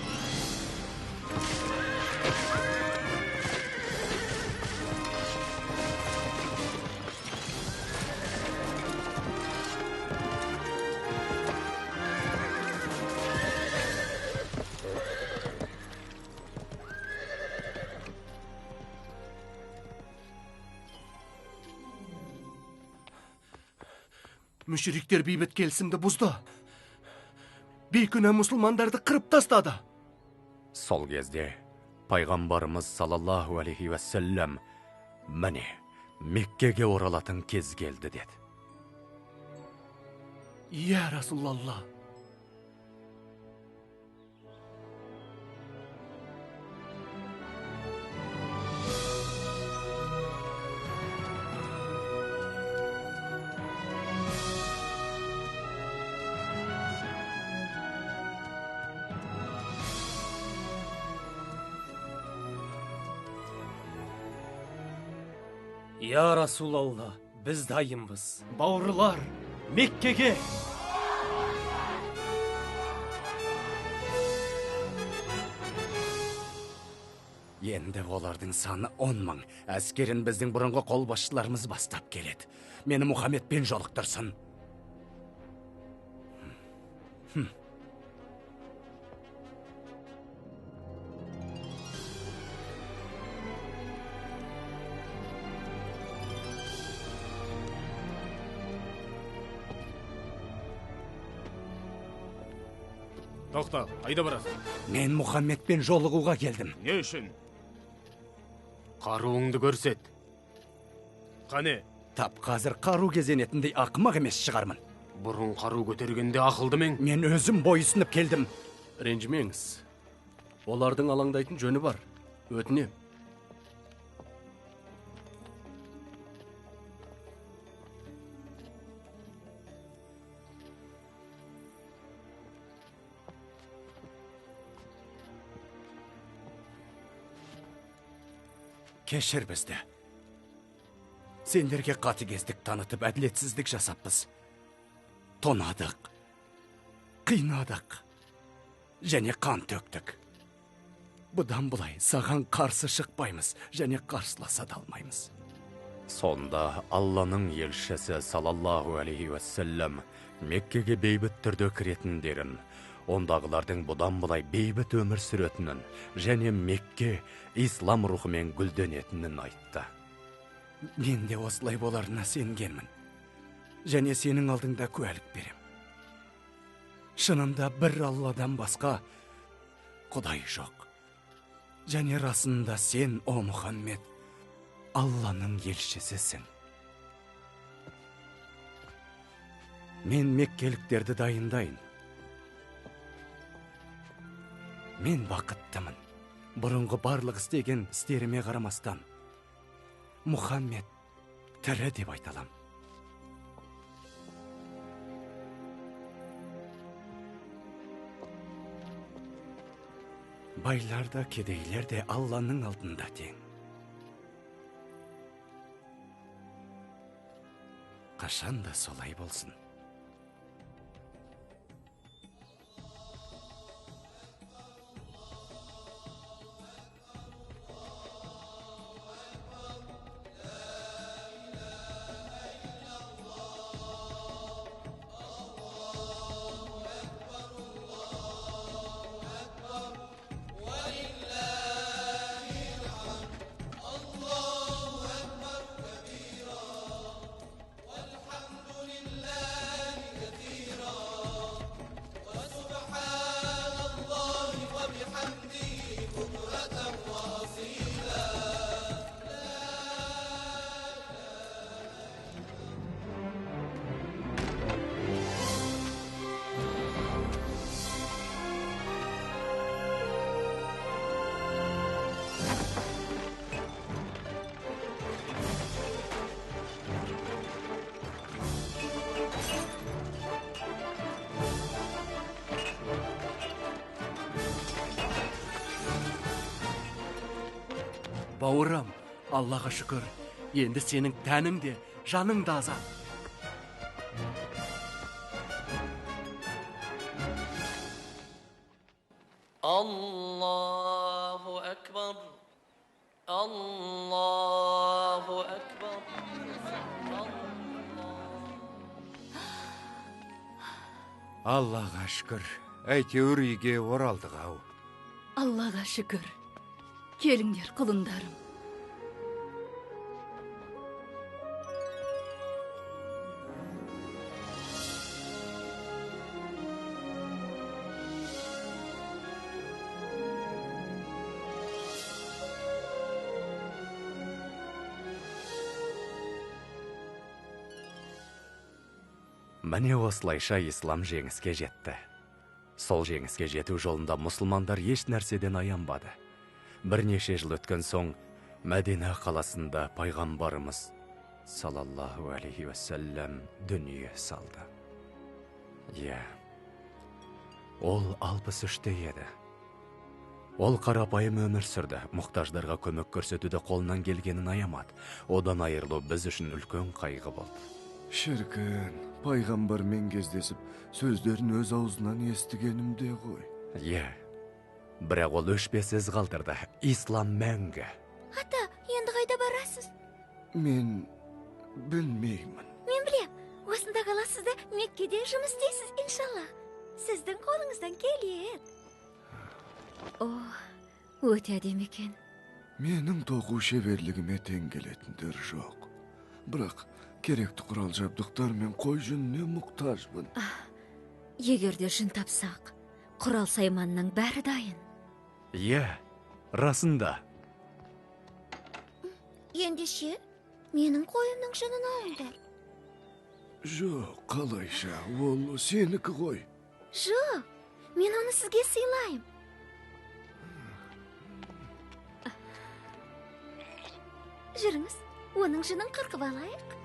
Мүшриктер бейбіт келісімді бұзды. Бейкүнә мұсылмандарды қырып тастады.
Сол кезде пайғамбарымыз саллаллаху алейхи уассалам, міне, Меккеге оралатын кез келді деді.
Я Расулалла.
Я Расулалла, біз дайынбыз.
Бауырлар, Меккеге!
Енді олардың саны 10 мың. Әскерін біздің бұрынғы қолбасшыларымыз бастап келеді. Мені Мұхаммедпен жолықтырсын.
Тоқта, қайда барасың?
Мен Мұхаммедпен жолығуға келдім.
Не үшін?
Қаруыңды көрсет.
Қане?
Тап қазір қару кезенетіндей ақымақ емес шығармын.
Бұрын қару көтергенде ақылды мен.
Мен өзім бойұсынып келдім.
Ренжімеңіз. Олардың алаңдайтын жөні бар. Өтінем.
Кешір бізді. Сендерге қатыгездік танытып, әділетсіздік жасаппыз. Тонадық, қинадық және қан төктік. Бұдан былай саған қарсы шықпаймыз және қарсыласа да алмаймыз. Сонда Алланың елшісі салаллаху алейхи уассалам Меккеге бейбіт түрде кіретіндерін, ондағылардың бұдан былай бейбіт өмір сүретінін және Мекке ислам рухымен гүлденетінін айтты. Мен де осылай боларына сенгенмін. Және сенің алдыңда куәлік берем. Шынында бір Алладан басқа Құдай жоқ. Және расында сен, о Мұхаммед, Алланың елшісісің. Мен меккеліктерді дайындайын. Мен бақыттымын. Бұрынғы барлық істеген істеріме қарамастан, Мұхаммед тірі деп айта алам. Байлар да, кедейлер де Алланың алдында тең. Қашан да солай болсын.
Бауырым, Аллаға шүкір, енді сенің тәнің де, жаның да азат.
Аллаху акбар, Аллаху акбар.
Аллаға шүкір, әйтеуір үйге оралдық ау.
Аллаға шүкір. Келіңдер, құлындарым.
Міне осылайша ислам жеңіске жетті. Сол жеңіске жету жолында мұсылмандар еш нәрседен аянбады. Бірнеше жыл өткен соң Мәдина қаласында пайғамбарымыз салаллаху алейхи уассалам дүние салды. Иә, ол 63-те еді. Ол қарапайым өмір сүрді, мұқтаждарға көмек көрсетуді қолынан келгенін аямады. Одан айырылу біз үшін үлкен қайғы болды.
Шіркін, пайғамбармен кездесіп, сөздерін өз аузынан естігенімде ғой.
Иә. Бірақ ол өшпес із қалдырды. Ислам мәңгі.
Ата, енді қайда барасыз?
Мен білмеймін.
Мен білем. Осында қаласыз да Меккеде жұмыс істейсіз, иншалла. Сіздің қолыңыздан келеді. О, өте әдемі екен.
Менің тоқу шеберлігіме тең келетіндер жоқ. Бірақ керекті құрал жабдықтар мен қой жүніне мұқтажбын.
Егер де жүн тапсақ, Құрал сайманның бәрі дайын.
Иә, расында.
Ендеше, менің қойымның жүнін алыңдар.
Жоқ, қалайша, ол сенікі ғой.
Жоқ, мен оны сізге сыйлаймын. Жүріңіз, оның жүнін қырқып алайық.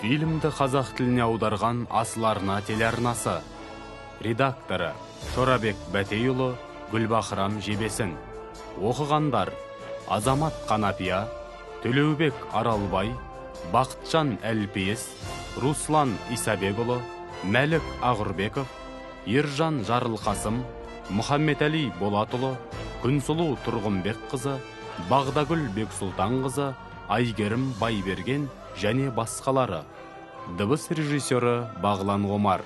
Фильмді қазақ тіліне аударған Асыл Арна телеарнасы. Редакторы Шорабек Бәтейұлы, Гүлбахрам Жебесін. Оқығандар Азамат Қанапия, Төлеубек Аралбай, Бақытжан Әлпейіс, Руслан Исабекұлы, Мәлік Ағырбеков, Ержан Жарылқасым, Мұхаммедәли Болатұлы, Күнсұлу Тұрғынбекқызы, Бағдагүл Бексұлтанқызы, Айгерім Байберген және басқалары. Дыбыс режиссері Бағлан Омар,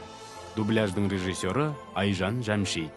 дубляждың режиссері Айжан Жәмши.